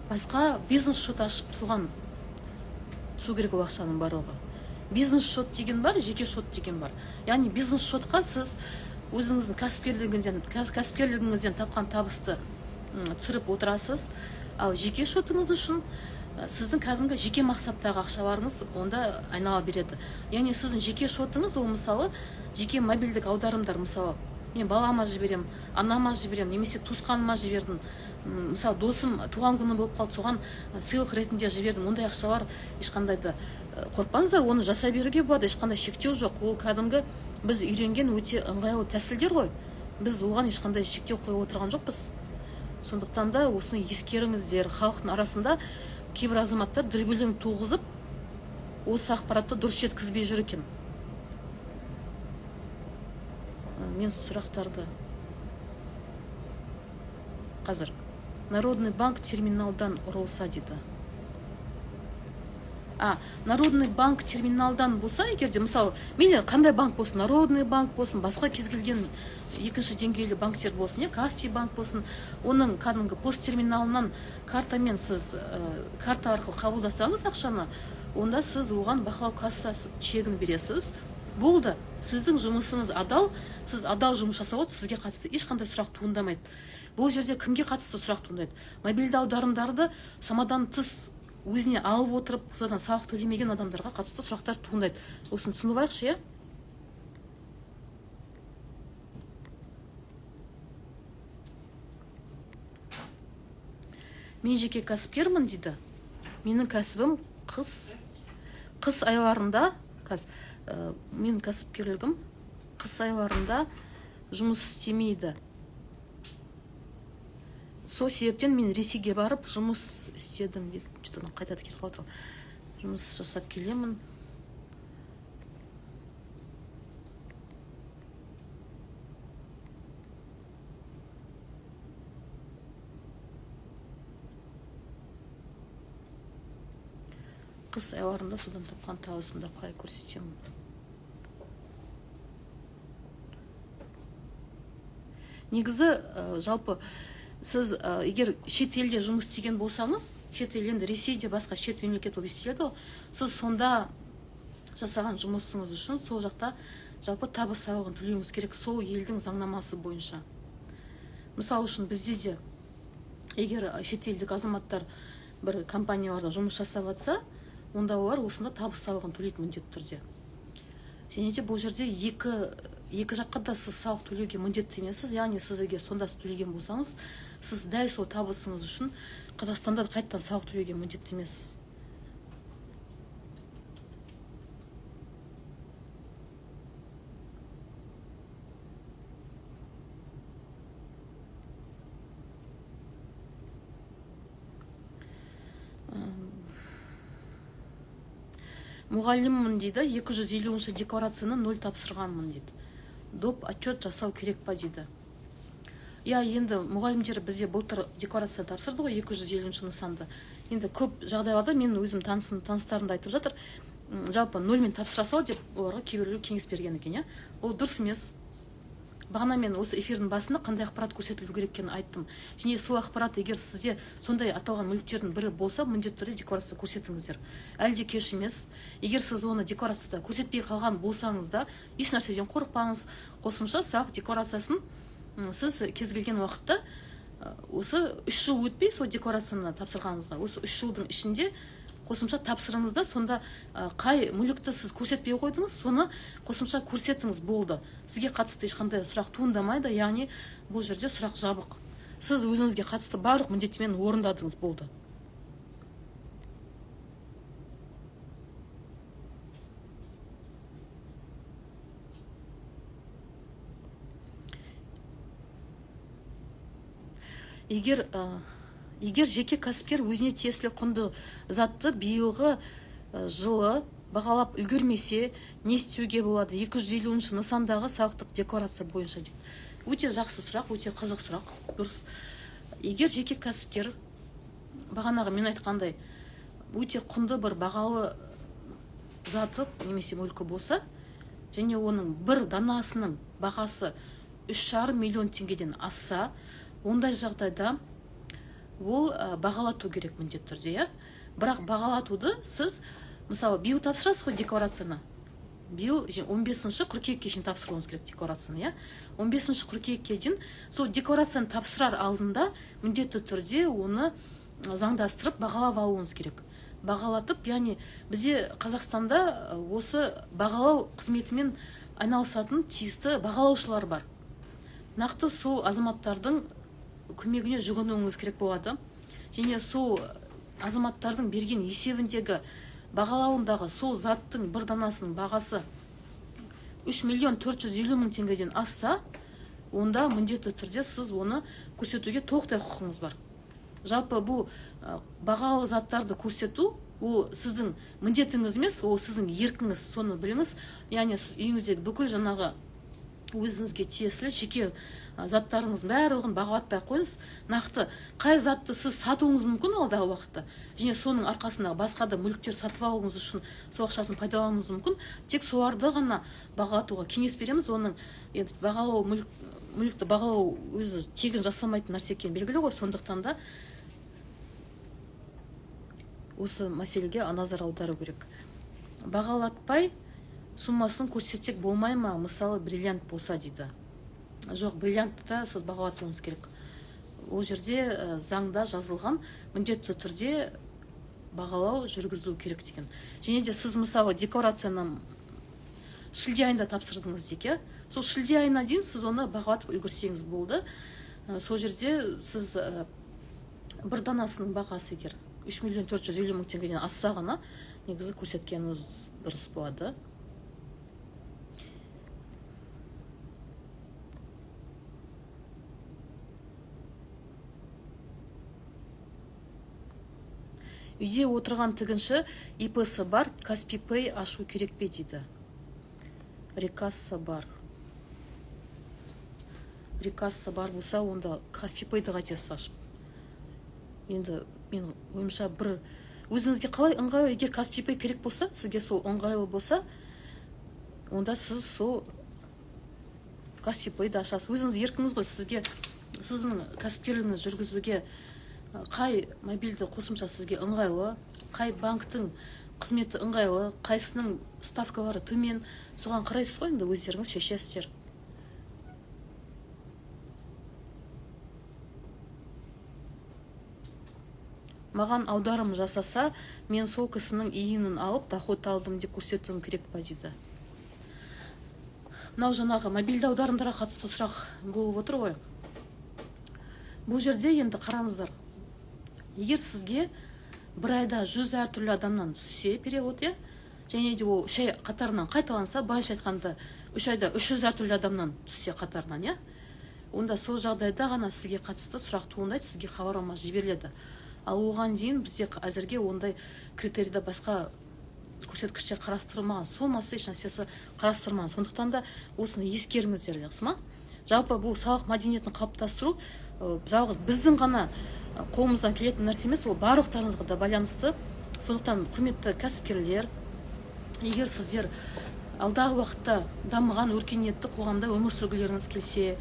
басқа бизнес шот ашып соған түсу керек ол ақшаның барлығы. Бизнес шот деген бар, жеке шот деген бар. Яғни бизнес шотқа сіз өзіңіздің кәсіпкерлігіңізден тапқан табысты түсіріп отырасыз. Ал жеке шотыңыз үшін сіздің кәдімгі жеке мақсаттағы ақшаларыңыз онда айнала береді. Яғни сіздің жеке шотыңыз ол мысалы жеке мобильдік аударымдар, мысалы мен балама жіберем, анама жіберем, немесе туысқаныма жібердім, мысалы досым туған күні болып қалды, соған сыйлық ретінде жібердім. Ондай ақшалар ешқандай да қорықпаңыздар, оны жасай беруге болады, ешқандай шектеу жоқ. Ол кәдімгі біз үйренген өте ыңғайлы тәсілдер ғой, біз оған ешқандай шектеу қойып отырған жоқпыз. Сондықтан да осыны ескеріңіздер. Халықтың арасында кейбір азаматтар дүрбелең туғызып, осы ақпаратты дұрыс жеткізбей жүр екен. Мен сұрақтарды қазір. Народный банк терминалдан ұрылса дейді. Народный банк терминалдан болса, егер де, мысалы, мейлі қандай банк болсын, Народный банк болсын, басқа кез келген екінші деңгейлі банктер болсын, Каспий банк болсын, оның кәдімгі пост терминалынан картамен сіз карта арқылы қабылдасаңыз ақшаны, онда сіз оған бақылау кассасы чегін бересіз. Болды, сіздің жұмысыңыз адал, сіз адал жұмыс жасап отырсыз, сізге қатысты ешқандай сұрақ туындамайды. Бұл жерде кімге қатысты сұрақ туындайды? Мобильді аударымдарды шамадан тыс өзіне алып отырып, содан салық төлемеген адамдарға қатысты сұрақтар туындайды. Осыны түсініп алайықшы, иә? Мен жеке кәсіпкермін дейді. Менің кәсібім қыс. Қыс айларында, менің кәсіпкерлігім қыс айларында жұмыс істемейді. Сол себептен мен Ресейге барып жұмыс істедім дейді. Что-то қайтадан кетіп қалып отырмын. Жұмыс жасап келемін. Қыс айларында содан тапқан табысымды қалай көрсетемін? Негізі, жалпы сіз егер шет елде жұмыс істеген болсаңыз, шет ел енді Ресейде басқа шет мемлекет болып есептеледі ғой, сіз сонда жасаған жұмысыңыз үшін сол жақта жалпы табыс салығын төлеуіңіз керек сол елдің заңнамасы бойынша. Мысалы үшін бізде де егер шетелдік азаматтар бір компанияларда жұмыс жасап жатса, онда олар осында табыс салығын төлейді міндетті түрде. Және де бұл жерде екі жаққа да сіз салық төлеуге міндетті емессіз. Яғни сіз егер сонда төлеген болсаңыз, сіз дәл сол табысыңыз үшін Қазақстанда қайтадан салық төлеуге міндетті емессіз. Мұғаліммін дейді, 250-ші декларацияны 0 тапсырғанмын дейді. Доп отчет жасау керек па дейді. Я, енді мұғалімдер бізде былтыр декларация тапсырды ғой, 250-ші нысанды. Енді көп жағдайларда мен өзім таныстарым да айтып жатыр, жалпы 0-мен тапсыра сал деп оларға кейбіреулер кеңес берген екен, иә. Ол дұрыс емес. Бағана мен осы эфирдің басында қандай ақпарат көрсетілу керек екенін айттым. Және сол ақпарат егер сізде сондай аталған мүліктердің бірі болса, міндетті түрде декларацияда көрсетіңіздер. Әлі де кеш емес. Егер сіз оны декларацияда көрсетпей қалған болсаңыз да, еш нәрседен қорықпаңыз. Қосымша салық декларациясын сіз кез келген уақытта осы 3 жыл өтпей сол декларацияны тапсырғаныңызға, осы 3 жылдың ішінде қосымша тапсырыңыз да, сонда қай мүлікті сіз көрсетпей қойдыңыз, соны қосымша көрсетіңіз, болды. Сізге қатысты ешқандай сұрақ туындамайды, яғни бұл жерде сұрақ жабық. Сіз өзіңізге қатысты барлық міндеттемені орындадыңыз, болды. Егер жеке кәсіпкер өзіне тиесілі құнды затты биылғы жылы бағалап үлгермесе, не істеуге болады? 250-ші нысандағы салықтық декларация бойынша дейді. Өте жақсы сұрақ, өте қызық сұрақ. Дұрыс. Егер жеке кәсіпкер бағанағы мен айтқандай өте құнды бір бағалы заты немесе мүлкі болса, және оның бір данасының бағасы 3,5 миллион теңгеден асса, Ондай жағдайда ол бағалату керек міндетті түрде, иә. Бірақ бағалатуды сіз, мысалы, биыл тапсырасыз ғой декларацияны. Биыл 15 қыркүйекке шейін тапсыруыңыз керек декларацияны, иә. 15 қыркүйекке дейін сол декларацияны тапсырар алдында міндетті түрде оны заңдастырып бағалап алуыңыз керек. Бағалатып, яғни бізде Қазақстанда осы бағалау қызметімен айналысатын тиісті бағалаушылар бар. Нақты сол азаматтардың көмегіне жүгінуіңіз керек болады. Және сол азаматтардың берген есебіндегі бағалауындағы сол заттың бір данасының бағасы 3 миллион 450 мың теңгеден асса, онда міндетті түрде сіз оны көрсетуге толықтай құқығыңыз бар. Жалпы бұл бағалы заттарды көрсету ол сіздің міндетіңіз емес, ол сіздің еркіңіз, соны біліңіз. Яғни сіз үйіңіздегі бүкіл жаңағы өзіңізге тиесілі жеке заттарыңыздың барлығын бағалатпай қойыңыз. Нақты қай затты сіз сатуыңыз мүмкін алдағы уақытта, және соның арқасында басқа да мүліктер сатып алуыңыз үшін сол ақшасын пайдалануыңыз мүмкін. Тек соларды ғана бағалатуға кеңес береміз. Оның енді бағалау, мүлікті бағалау өзі тегін жасалмайтын нәрсе екені белгілі ғой. Сондықтан да осы мәселеге назар аудару керек. Бағалатпай суммасын көрсетсек болмай ма? Мысалы, бриллиант болса дейді. Жоқ, бриллиантты да сіз бағалатуыңыз керек. Ол жерде заңда жазылған міндетті түрде бағалау жүргізілу керек деген. Және де сіз, мысалы, декларацияны шілде айында тапсырдыңыз дейік, иә? Сол шілде айына дейін сіз оны бағалатып үлгерсеңіз болды. Сол жерде сіз бір данасының бағасы егер 3 миллион 450 мың теңгеден асса ғана негізі көрсеткеніңіз дұрыс болады. Үйде отырған тігінші ИП-сы бар, Каспи Пэй ашу керек пе дейді. Рекасса бар. Рекасса бар болса, онда Каспи Пэйді қайтесіз ашып. Енді мен ойымша бір өзіңізге қалай ыңғайлы, егер Каспи Пэй керек болса, сізге сол ыңғайлы болса, онда сіз сол Каспи Пэйді ашасыз. Өзіңіз еркіңіз ғой, сізге сіздің кәсіпкерлігіңізді жүргізуге қай мобильді қосымша сізге ыңғайлы, қай банктің қызметі ыңғайлы, қайсының ставкалары төмен, соған қарайсыз ғой, енді өздеріңіз шешесіздер. Маған аударым жасаса, мен сол кісінің ИИН-ін алып, доход алдым деп көрсетуім керек па дейді. Мынау жаңағы мобильді аударымдарға қатысты сұрақ болып отыр ғой. Бұл жерде енді қараңыздар. Егер сізге бір айда 100 әртүрлі адамнан түссе перевод, иә, және де ол 3 ай қатарынан қайталанса, былайша айтқанда 3 айда 300 әртүрлі адамнан түссе қатарынан, иә, онда сол жағдайда ғана сізге қатысты сұрақ туындайды, сізге хабарлама жіберіледі. Ал оған дейін бізде әзірге ондай критерийде басқа көрсеткіштер қарастырылмаған, сомасы еш нәрсесі қарастырылмаған. Сондықтан да осыны ескеріңіздер, жақсы ма? Жалпы бұл салық мәдениетін қалыптастыру жалғыз біздің ғана қолымыздан келетін нәрсе емес, ол барлықтарыңызға да байланысты. Сондықтан, құрметті кәсіпкерлер, егер сіздер алдағы уақытта дамыған өркениетті қоғамда өмір сүргілеріңіз келсе,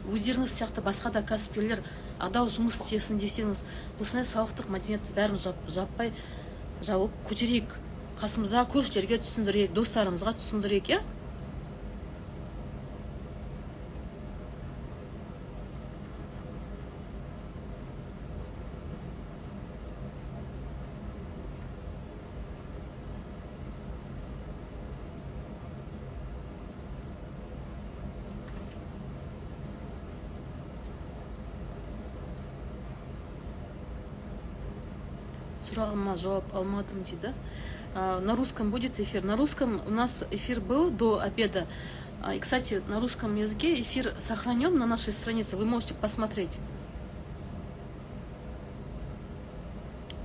өздеріңіз сияқты басқа да кәсіпкерлер адал жұмыс істесін десеңіз, осындай салықтық мәдениетті бәріміз жаппай жауып көтерейік, қасымызға көршілерге түсіндірейік, достарымызға түсіндірейік, иә? Сұрағыма жауап алмадым дейді. На русском будет эфир? На русском у нас эфир был до обеда. И, кстати, на русском языке эфир сохранен на нашей странице. Вы можете посмотреть.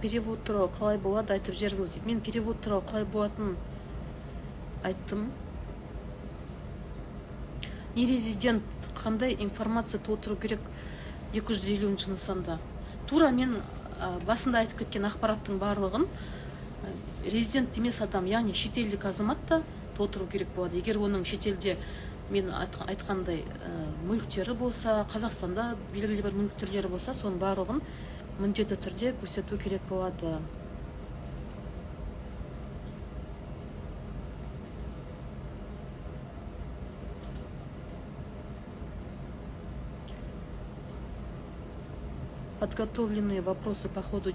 Перевод туралы қалай болады айтып жіберіңіз дейді. Мен перевод туралы қалай болатынын айттым. Нерезидент қандай информация толтыру керек 250 нысанда? Тура мен басында айтып кеткен ақпараттың барлығын резидент емес адам, яғни шетелдік азамат та толтыру керек болады. Егер оның шетелде Мен айтқандай мүліктері болса, Қазақстанда белгілі бір мүлік түрлері болса, соның барлығын міндетті түрде көрсету керек болады. Подготовленные вопросы по ходу.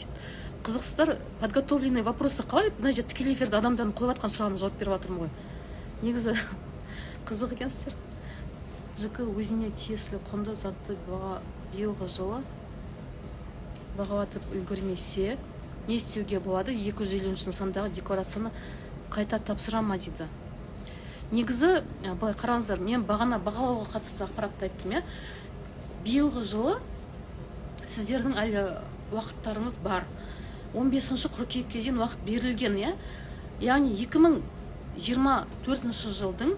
Қызықсыздар, подготовленные вопросы қалай? Мына жерде тікелей эфирде адамдардың қойып жатқан сұрағына жауап беріп жатырмын ғой. Негізі қызық екенсіздер. ЖК өзіне тиесілі құнды затты биылғы жылы бағалатып үлгермесе, не істеуге болады? 250 нысандағы декларацияны қайта тапсыра ма дейді. Негізі, былай қараңыздар, мен бағана бағалауға қатысты ақпаратты айттым, иә. Биылғы жылы сіздердің әлі уақыттарыңыз бар. 15 қыркүйекке дейін уақыт берілген, иә. Яғни 2024 жылдың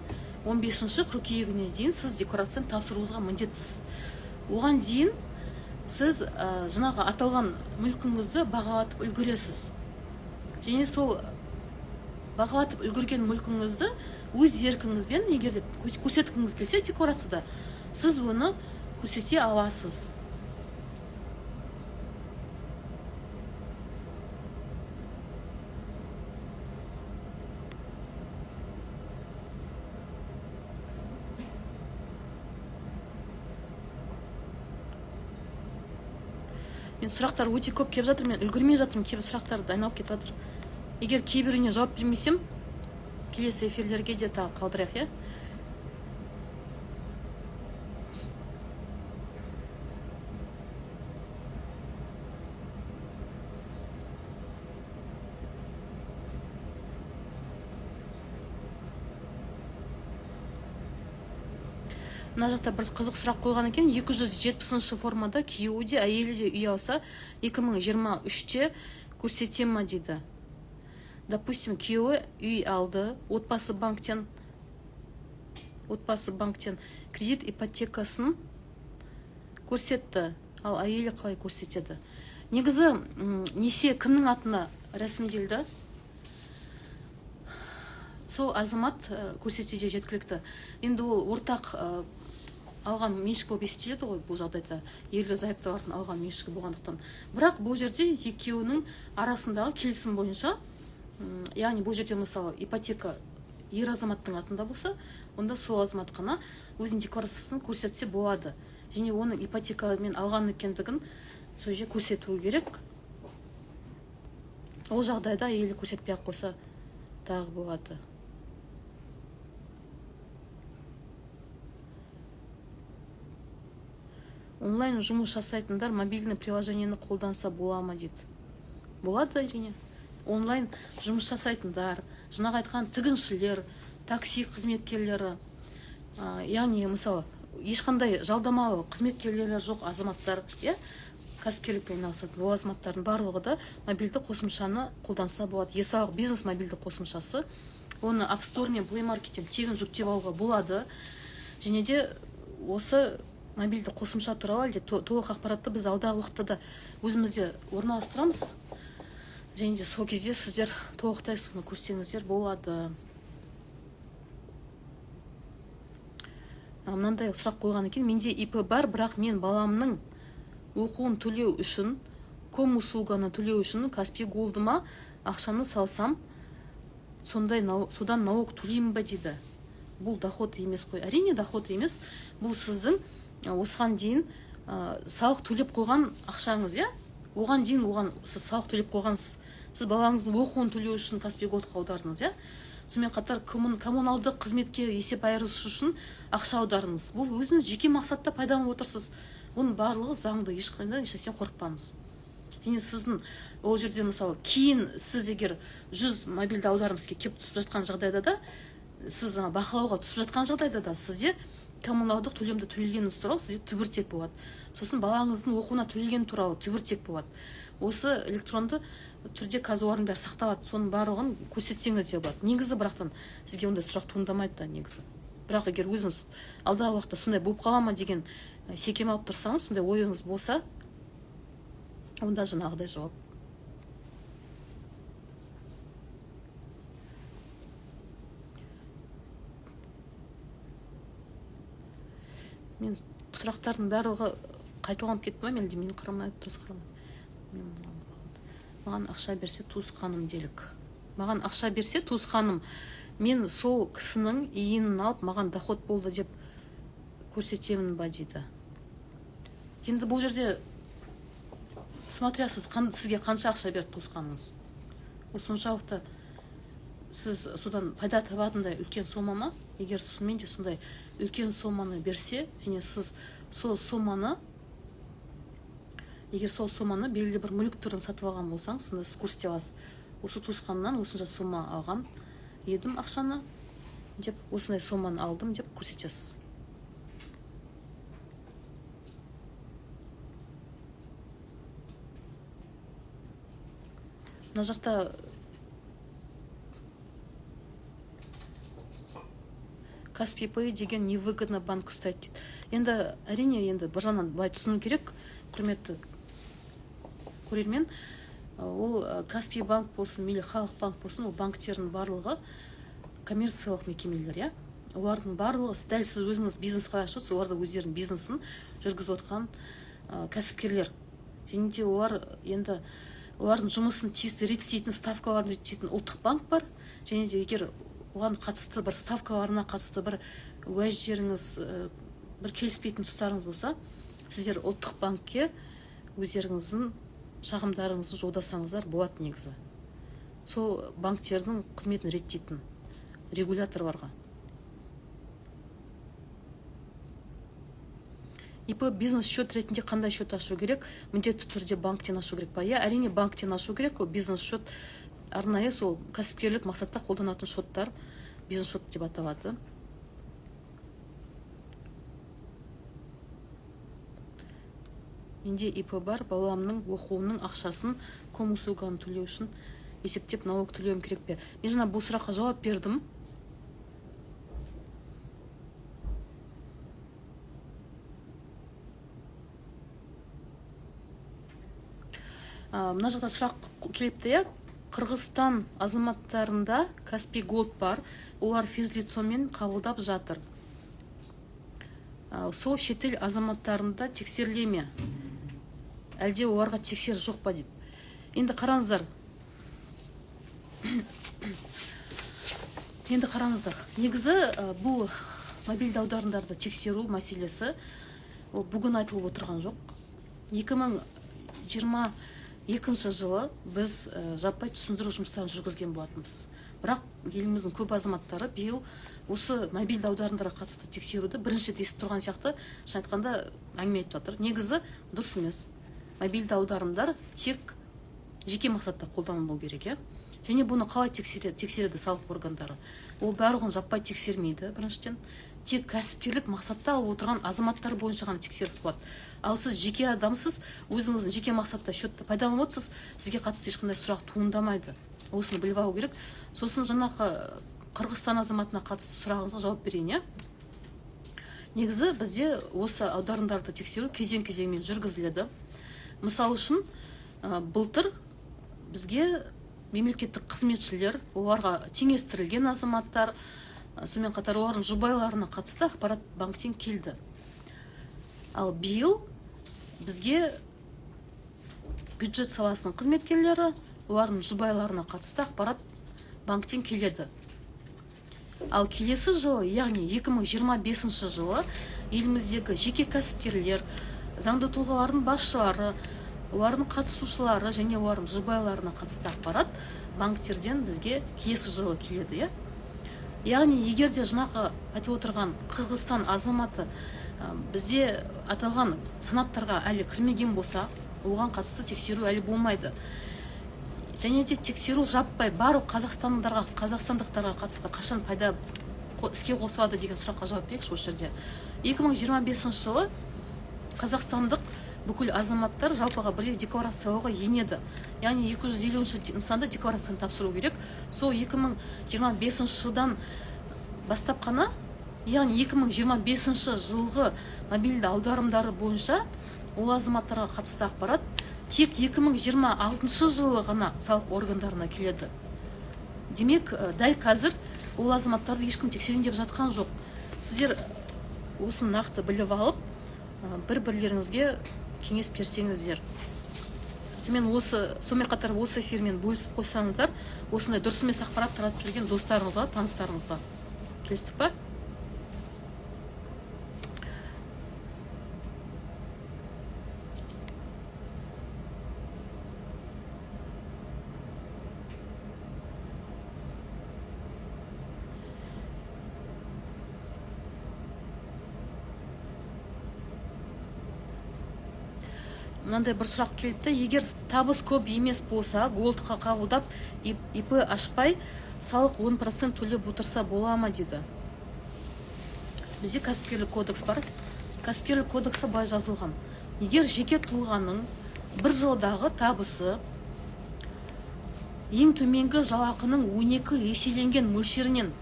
15 қыркүйегіне дейін сіз декларацияны тапсыруыңызға міндеттісіз. Оған дейін сіз жаңағы аталған мүлкіңізді бағалатып үлгересіз. Және сол бағалатып үлгерген мүлкіңізді өз еркіңізбен, егер де көрсеткіңіз келсе декларацияда, сіз оны көрсете аласыз. Мен сұрақтар өте көп келіп жатыр, мен үлгермей жатырмын, кейбір сұрақтар айналып кетіп жатыр. Егер кейбіріне жауап бермесем, келесі эфирлерге де тағы қалдырайық, иә? Мына жақта бір қызық сұрақ қойған екен. 270 формада күйеуі де әйелі де үй алса, 2023-те көрсете ма дейді. Допустим, күйеуі үй алды, отбасы банктен кредит ипотекасын көрсетті, ал әйелі қалай көрсетеді? Негізі, несие кімнің атына рәсімделді? Сол азамат көрсетсе де жеткілікті. Енді ол ортақ алған меншік болып есептеледі ғой бұл жағдайда, ерлі зайыптылардың алған меншігі болғандықтан. Бірақ бұл жерде екеуінің арасындағы келісім бойынша, яғни бұл жерде мысалы ипотека ер азаматтың атында болса, онда сол азамат қана өзінің декларациясын көрсетсе болады. Және оның ипотекамен алған екендігін сол жерде көрсетуі керек. Ол жағдайда әйелі көрсетпей ақ қойса тағы болады. Онлайн жұмыс жасайтындар мобильный приложениені қолданса бола ма дейді. Болады әрине. Онлайн жұмыс жасайтындар, жаңағы айтқан тігіншілер, такси қызметкерлері, яғни мысалы ешқандай жалдамалы қызметкерлері жоқ азаматтар, иә, кәсіпкерлікпен айналысатын ол азаматтардың барлығы да мобильді қосымшаны қолданса болады. Есалық бизнес мобильді қосымшасы, оны App Store мен Play Market'тен тегін жүктеп алуға болады. Және де осы мобильді қосымша туралы әлде толық ақпаратты біз алдағы уақытта да өзімізде орналастырамыз. Және де сол кезде сіздер толықтай соны көрсеңіздер болады. Мынандай сұрақ қойған екен. Менде ИП бар, бірақ мен баламның оқуын төлеу үшін, комуслуганы төлеу үшін Каспи Голдыма ақшаны салсам, содан налог төлеймін ба дейді. Бұл доход емес қой. Әрине доход емес. Бұл сіздің осыған дейін салық төлеп қойған ақшаңыз, иә? Оған дейін сіз салық төлеп қойғансыз. Сіз балаңыздың оқуын төлеу үшін Каспи Голдқа аудардыңыз, иә? Сонымен қатар коммуналдық қызметке есеп айырысу үшін ақша аудардыңыз. Бұл өзіңіз жеке мақсатта пайдаланып отырсыз. Оның барлығы заңды, ешқандай ешнәрседен қорықпаңыз. Және сіздің ол жерде мысалы кейін сіз егер 100 мобильді аударым сізге келіп түсіп жатқан жағдайда да, сіз бақылауға түсіп жатқан жағдайда да сізде коммуналдық төлемді төлегеніңіз туралы сізде түбіртек болады. Сосын балаңыздың оқуына төлеген туралы түбіртек болады. Осы электронды түрде қазір олардың бәрі сақталады. Соның барлығын көрсетсеңіз де болады. Негізі бірақтан сізге ондай сұрақ туындамайды да негізі. Бірақ егер өзіңіз алдағы уақытта сондай болып қала ма деген секем алып тұрсаңыз, сондай ойыңыз болса, онда жаңағыдай жауап. Мен сұрақтардың барлығы қайталанып кетті ма, әлде мен қарамай, дұрыс қарамай. Маған ақша берсе туысқаным делік. Маған ақша берсе туысқаным, мен сол кісінің иінін алып, маған доход болды деп көрсетемін ба дейді. Енді бұл жерде смотря сіз, сізге қанша ақша берді туысқаныңыз. Ол соншалықты сіз содан пайда табатындай үлкен сома ма? Егер шынымен де сондай үлкен соманы берсе, және сіз сол соманы, егер сол соманы белгілі бір мүлік түрін сатып алған болсаңыз, сонда сіз көрсете аласыз. Осы туысқаннан осынша сома алған едім ақшаны деп, осындай соманы алдым деп көрсетесіз. Мына жақта Каспи Пэй деген невыгодно банк ұстайды дейді. Енді әрине, енді бір жағынан былай түсіну керек, құрметті көрермен, ол Каспи банк болсын, мейлі Халық банк болсын, ол банктердің барлығы коммерциялық мекемелер, иә? Олардың барлығы, дәл сіз өзіңіз бизнес қалай ашып отырсыз, олар да өздерінің бизнесін жүргізіп отқан кәсіпкерлер. Және де олар енді олардың жұмысын тиісті реттейтін, ставкаларын реттейтін ұлттық банк бар. Және де егер оған қатысты бір ставкаларына қатысты бір уәждеріңіз, бір келіспейтін тұстарыңыз болса, сіздер ұлттық банкке өздеріңіздің шағымдарыңызды жолдасаңыздар болады негізі. Сол банктердің қызметін реттейтін регуляторларға. ИП бизнес счет ретінде қандай счет ашу керек? Міндетті түрде банктен ашу керек па? Иә, әрине банктен ашу керек. Ол бизнес счет арнайы сол кәсіпкерлік мақсатта қолданатын шоттар бизнес шот деп аталады. Менде ИП бар, баламның оқуының ақшасын комуслуганы төлеу үшін есептеп налог төлеуім керек пе? Мен жаңа бұл сұраққа жауап бердім. Мына жақта сұрақ келіпті, иә? Қырғызстан азаматтарында Каспи Голд бар, олар физлицомен қабылдап жатыр. Сол шетел азаматтарында тексеріле ме? Әлде оларға тексеріс жоқ па дейді. Енді қараңыздар. Енді қараңыздар. Негізі бұл мобильді аударымдарды тексеру мәселесі ол бүгін айтылып отырған жоқ. 2022 жылы біз жаппай түсіндіру жұмыстарын жүргізген болатынбыз. Бірақ еліміздің көп азаматтары биыл осы мобильді аударымдарға қатысты тексеруді бірінші рет естіп тұрған сияқты, шын айтқанда, әңгіме айтып жатыр. Негізі дұрыс емес. Мобильді аударымдар тек жеке мақсатта қолданылу керек, иә? Және бұны қалай тексереді салық органдары? Ол барлығын жаппай тексермейді, біріншіден. Тек кәсіпкерлік мақсатта алып отырған азаматтар бойынша ғана тексеріс болады. Ал сіз жеке адамсыз, өзіңіздің жеке мақсатта счетты пайдаланып отырсыз, сізге қатысты ешқандай сұрақ туындамайды. Осыны біліп алу керек. Сосын жаңағы Қырғызстан азаматына қатысты сұрағыңызға жауап берейін, иә? Негізі бізде осы аударымдарды тексеру кезең-кезеңмен жүргізіледі. Мысал үшін, былтыр бізге мемлекеттік қызметшілер, оларға теңестірілген азаматтар, сонымен қатар олардың жұбайларына қатысты ақпарат банктен келді. Ал биыл бізге бюджет саласының қызметкерлері, олардың жұбайларына қатысты ақпарат банктен келеді. Ал келесі жылы, яғни 2025 жылы еліміздегі жеке кәсіпкерлер, заңды тұлғалардың басшылары, олардың қатысушылары және олардың жұбайларына қатысты ақпарат банктерден бізге келесі жылы келеді, иә? Яғни егер де жаңағы айтып отырған Қырғызстан азаматы бізде аталған санаттарға әлі кірмеген болса, оған қатысты тексеру әлі болмайды. Және де тексеру жаппай барлық қазақстандықтарға қатысты қашан пайда іске қосылады деген сұраққа жауап берейікші осы жерде. 2025 жылы қазақстандық бүкіл азаматтар жалпыға бірдей декларациялауға енеді. Яғни 250 нысанда декларацияны тапсыру керек. Сол 2025 жылдан бастап қана, яғни 2025 жылғы мобильді аударымдары бойынша ол азаматтарға қатысты ақпарат тек 2026 жылы ғана салық органдарына келеді. Демек, дәл қазір ол азаматтарды ешкім тексерейін деп жатқан жоқ. Сіздер Осыны нақты біліп алып, бір-бірлеріңізге кеңес берсеңіздер. Сонымен қатар осы эфирмен бөлісіп қойсаңыздар, осындай дұрыс емес ақпарат таратып жүрген достарыңызға, таныстарыңызға. Келістік па? Мынандай бір сұрақ келіпті. Егер табыс көп емес болса, голдқа қабылдап, ИП ашпай, салық 10% төлеп отырса бола ма дейді. Бізде кәсіпкерлік кодекс бар. Кәсіпкерлік кодексі былай жазылған. Егер жеке тұлғаның бір жылдағы табысы ең төменгі жалақының 12 еселенген мөлшерінен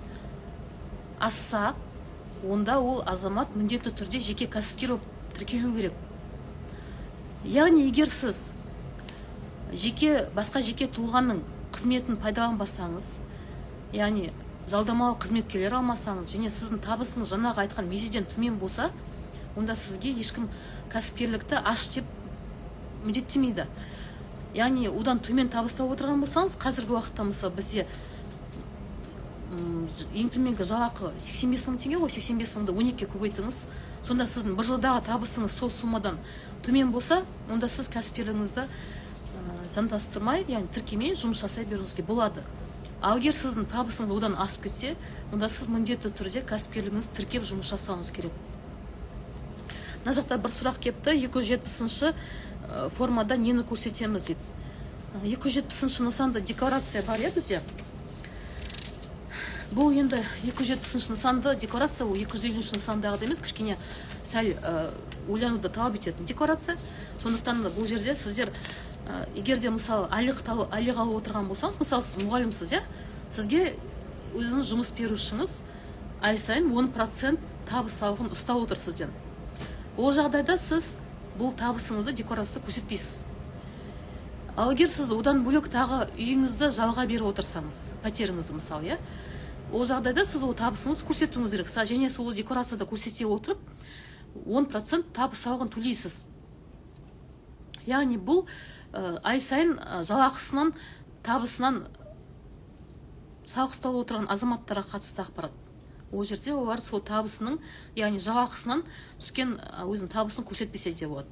асса, онда ол азамат міндетті түрде жеке кәсіпкер болып тіркелу керек. Яғни егер сіз басқа жеке тұлғаның қызметін пайдаланбасаңыз, яғни жалдамалы қызметкерлер алмасаңыз, және сіздің табысыңыз жаңағы айтқан межеден төмен болса, онда сізге ешкім кәсіпкерлікті аш деп міндеттемейді. Яғни одан төмен табыс тауып отырған болсаңыз, қазіргі уақытта мысалы бізде ең төменгі жалақы 85 мың теңге ғой, 85 мыңды 12-ге көбейтіңіз, сонда сіздің бір жылдағы табысыңыз сол суммадан төмен болса, онда сіз кәсіпкерлігіңізді заңдастырмай, яғни тіркемей жұмыс жасай беруіңізге болады. Ал егер сіздің табысыңыз одан асып кетсе, онда сіз міндетті түрде кәсіпкерлігіңізді тіркеп жұмыс жасауыңыз керек. Мына жақта бір сұрақ келіпті, 270-ші формада нені көрсетеміз дейді. 270-ші нысанда декларация бар, иә, бізде. Бұл енді 270-ші нысанды декларация, ол 250-ші нысандағыдай емес, кішкене сәл ойлануды талап ететін декларация. Сондықтан да бұл жерде сіздер, егер де мысалы айлық алып отырған болсаңыз, мысалы сіз мұғалімсіз, иә, сізге өзіңіз жұмыс берушіңіз ай сайын 10% табыс салығын ұстап отыр сізден. Ол жағдайда сіз бұл табысыңызды декларацияда көрсетпейсіз. Ал егер сіз одан бөлек тағы үйіңізді жалға беріп отырсаңыз, пәтеріңізді мысалы, иә, ол жағдайда сіз ол табысыңызды көрсетуіңіз керек. Және сол декларацияда көрсете отырып 10% табыс салығын төлейсіз. Яғни бұл ай сайын жалақысынан, табысынан салық ұсталып отырған азаматтарға қатысты ақпарат. Ол жерде олар сол табысының, яғни жалақысынан түскен өзінің табысын көрсетпесе де болады.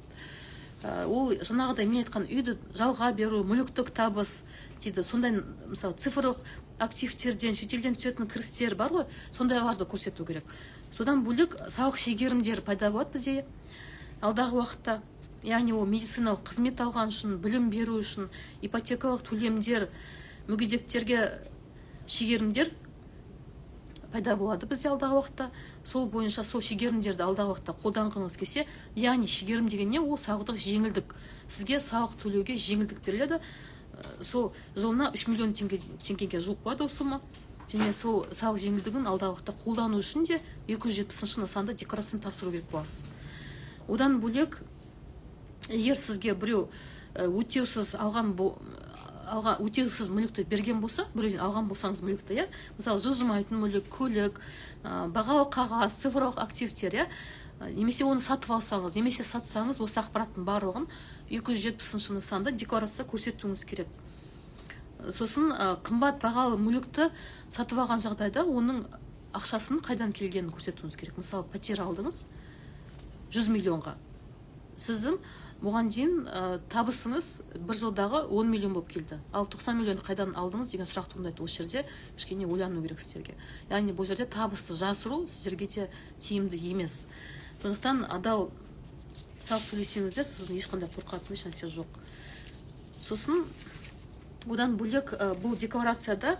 Ол жаңағыдай мен айтқан үйді жалға беру, мүліктік табыс дейді, сондай мысалы цифрлық активтерден, шетелден түсетін кірістер бар ғой, сондайларды көрсету керек. Содан бөлек салық шегерімдері пайда болады бізде алдағы уақытта. Яғни ол медициналық қызмет алған үшін, білім беру үшін, ипотекалық төлемдер, мүгедектерге шегерімдер пайда болады бізде алдағы уақытта. Сол бойынша сол шегерімдерді алдағы уақытта қолданғыңыз келсе, яғни шегерім деген не? Ол салықтық жеңілдік. Сізге салық төлеуге жеңілдік беріледі. Сол жылына 3 миллион теңгеге жуық болады ол сумма. Және сол салық жеңілдігін алдағы уақытта қолдану үшін де 270-ші нысанда декларацияны тапсыру керек боласыз. Одан бөлек, егер сізге біреу өтеусіз алған алған, өтеусіз мүлікті берген болса, біреуден алған болсаңыз мүлікті, иә, мысалы жылжымайтын мүлік, көлік, бағалы қағаз, цифрлық активтер, иә, немесе оны сатып алсаңыз, немесе сатсаңыз, осы ақпараттың барлығын 270-ші нысанда декларация көрсетуіңіз керек. Сосын қымбат бағалы мүлікті сатып алған жағдайда оның ақшасын қайдан келгенін көрсетуіңіз керек. Мысалы, пәтер алдыңыз 100 миллионға. Сіздің бұған дейін табысыңыз бір жылдағы 10 миллион болып келді. Ал 90 миллионды қайдан алдыңыз деген сұрақ туындайды. Осы жерде кішкене ойлану керек сіздерге. Яғни бұл жерде табысты жасыру сіздерге де тиімді емес. Сондықтан адал салық төлесеңіздер, сіздің ешқандай қорқатын ешнәрсе жоқ. Сосын одан бөлек бұл декларацияда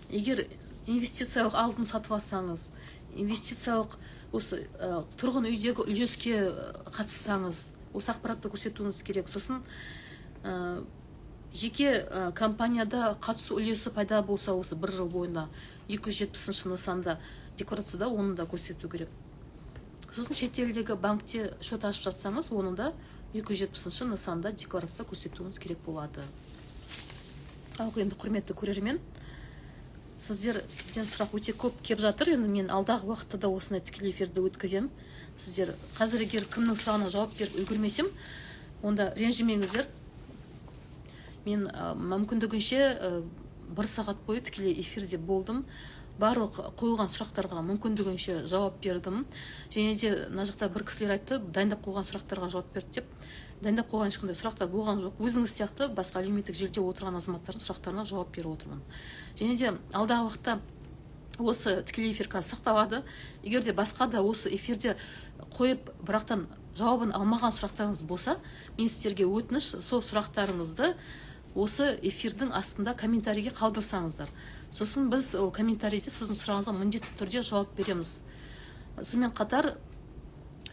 егер инвестициялық алтын сатып алсаңыз, инвестициялық осы тұрғын үйдегі үлеске қатыссаңыз, осы ақпаратты көрсетуіңіз керек. Сосын жеке компанияда қатысу үлесі пайда болса, осы бір жыл бойында 270-ші нысанда декларацияда оны да көрсету керек. Сосын шетелдегі банкте шот ашып жатсаңыз, оны да 270-ші нысанда декларация көрсетуіңіз керек болады. Ал енді құрметті көрермен, Сіздерден сұрақ өте көп кеп жатыр. Енді мен алдағы уақытта да осындай тікелей эфирді өткіземін. Сіздер қазір егер кімнің сұрағына жауап беріп үлгермесем, онда ренжімеңіздер. Мен мүмкіндігінше бір сағат бойы тікелей эфирде болдым, барлық қойылған сұрақтарға мүмкіндігінше жауап бердім. Және де мына жақта бір кісілер айтты, дайындап қойған сұрақтарға жауап берді деп. Дайындап қойған ешқандай сұрақтар болған жоқ. Өзіңіз сияқты басқа әлеуметтік желіде отырған азаматтардың сұрақтарына жауап беріп отырмын. Және де алдағы уақытта осы тікелей эфир қазір сақталады. Егер де басқа да осы эфирде қойып, бірақтан жауабын алмаған сұрақтарыңыз болса, мен сіздерге өтініш, сол сұрақтарыңызды осы эфирдің астында комментарийге қалдырсаңыздар, сосын біз ол комментарийде сіздің сұрағыңызға міндетті түрде жауап береміз. Сонымен қатар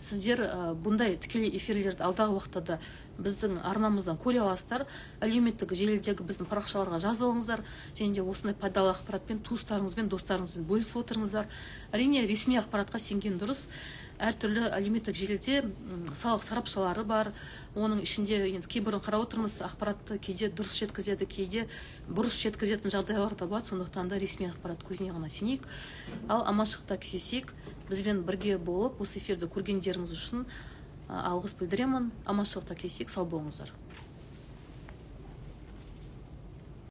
сіздер бұндай тікелей эфирлерді алдағы уақытта да біздің арнамыздан көре аласыздар. Әлеуметтік желідегі біздің парақшаларға жазылыңыздар және де осындай пайдалы ақпаратпен туыстарыңызбен, достарыңызбен бөлісіп отырыңыздар. Әрине, ресми ақпаратқа сенген дұрыс. Әртүрлі әлеуметтік желіде салық сарапшылары бар. Оның ішінде енді кейбірін қарап отырмыз, ақпаратты кейде дұрыс жеткізеді, кейде бұрыс жеткізетін жағдайлар да болады. Сондықтан да ресми ақпарат көзіне ғана сенейік. Ал аманшылықта кездесейік. Бізбен бірге болып, осы эфирді көргендеріңіз үшін алғыс білдіремін. Аманшылықта кездесейік. Сау болыңыздар.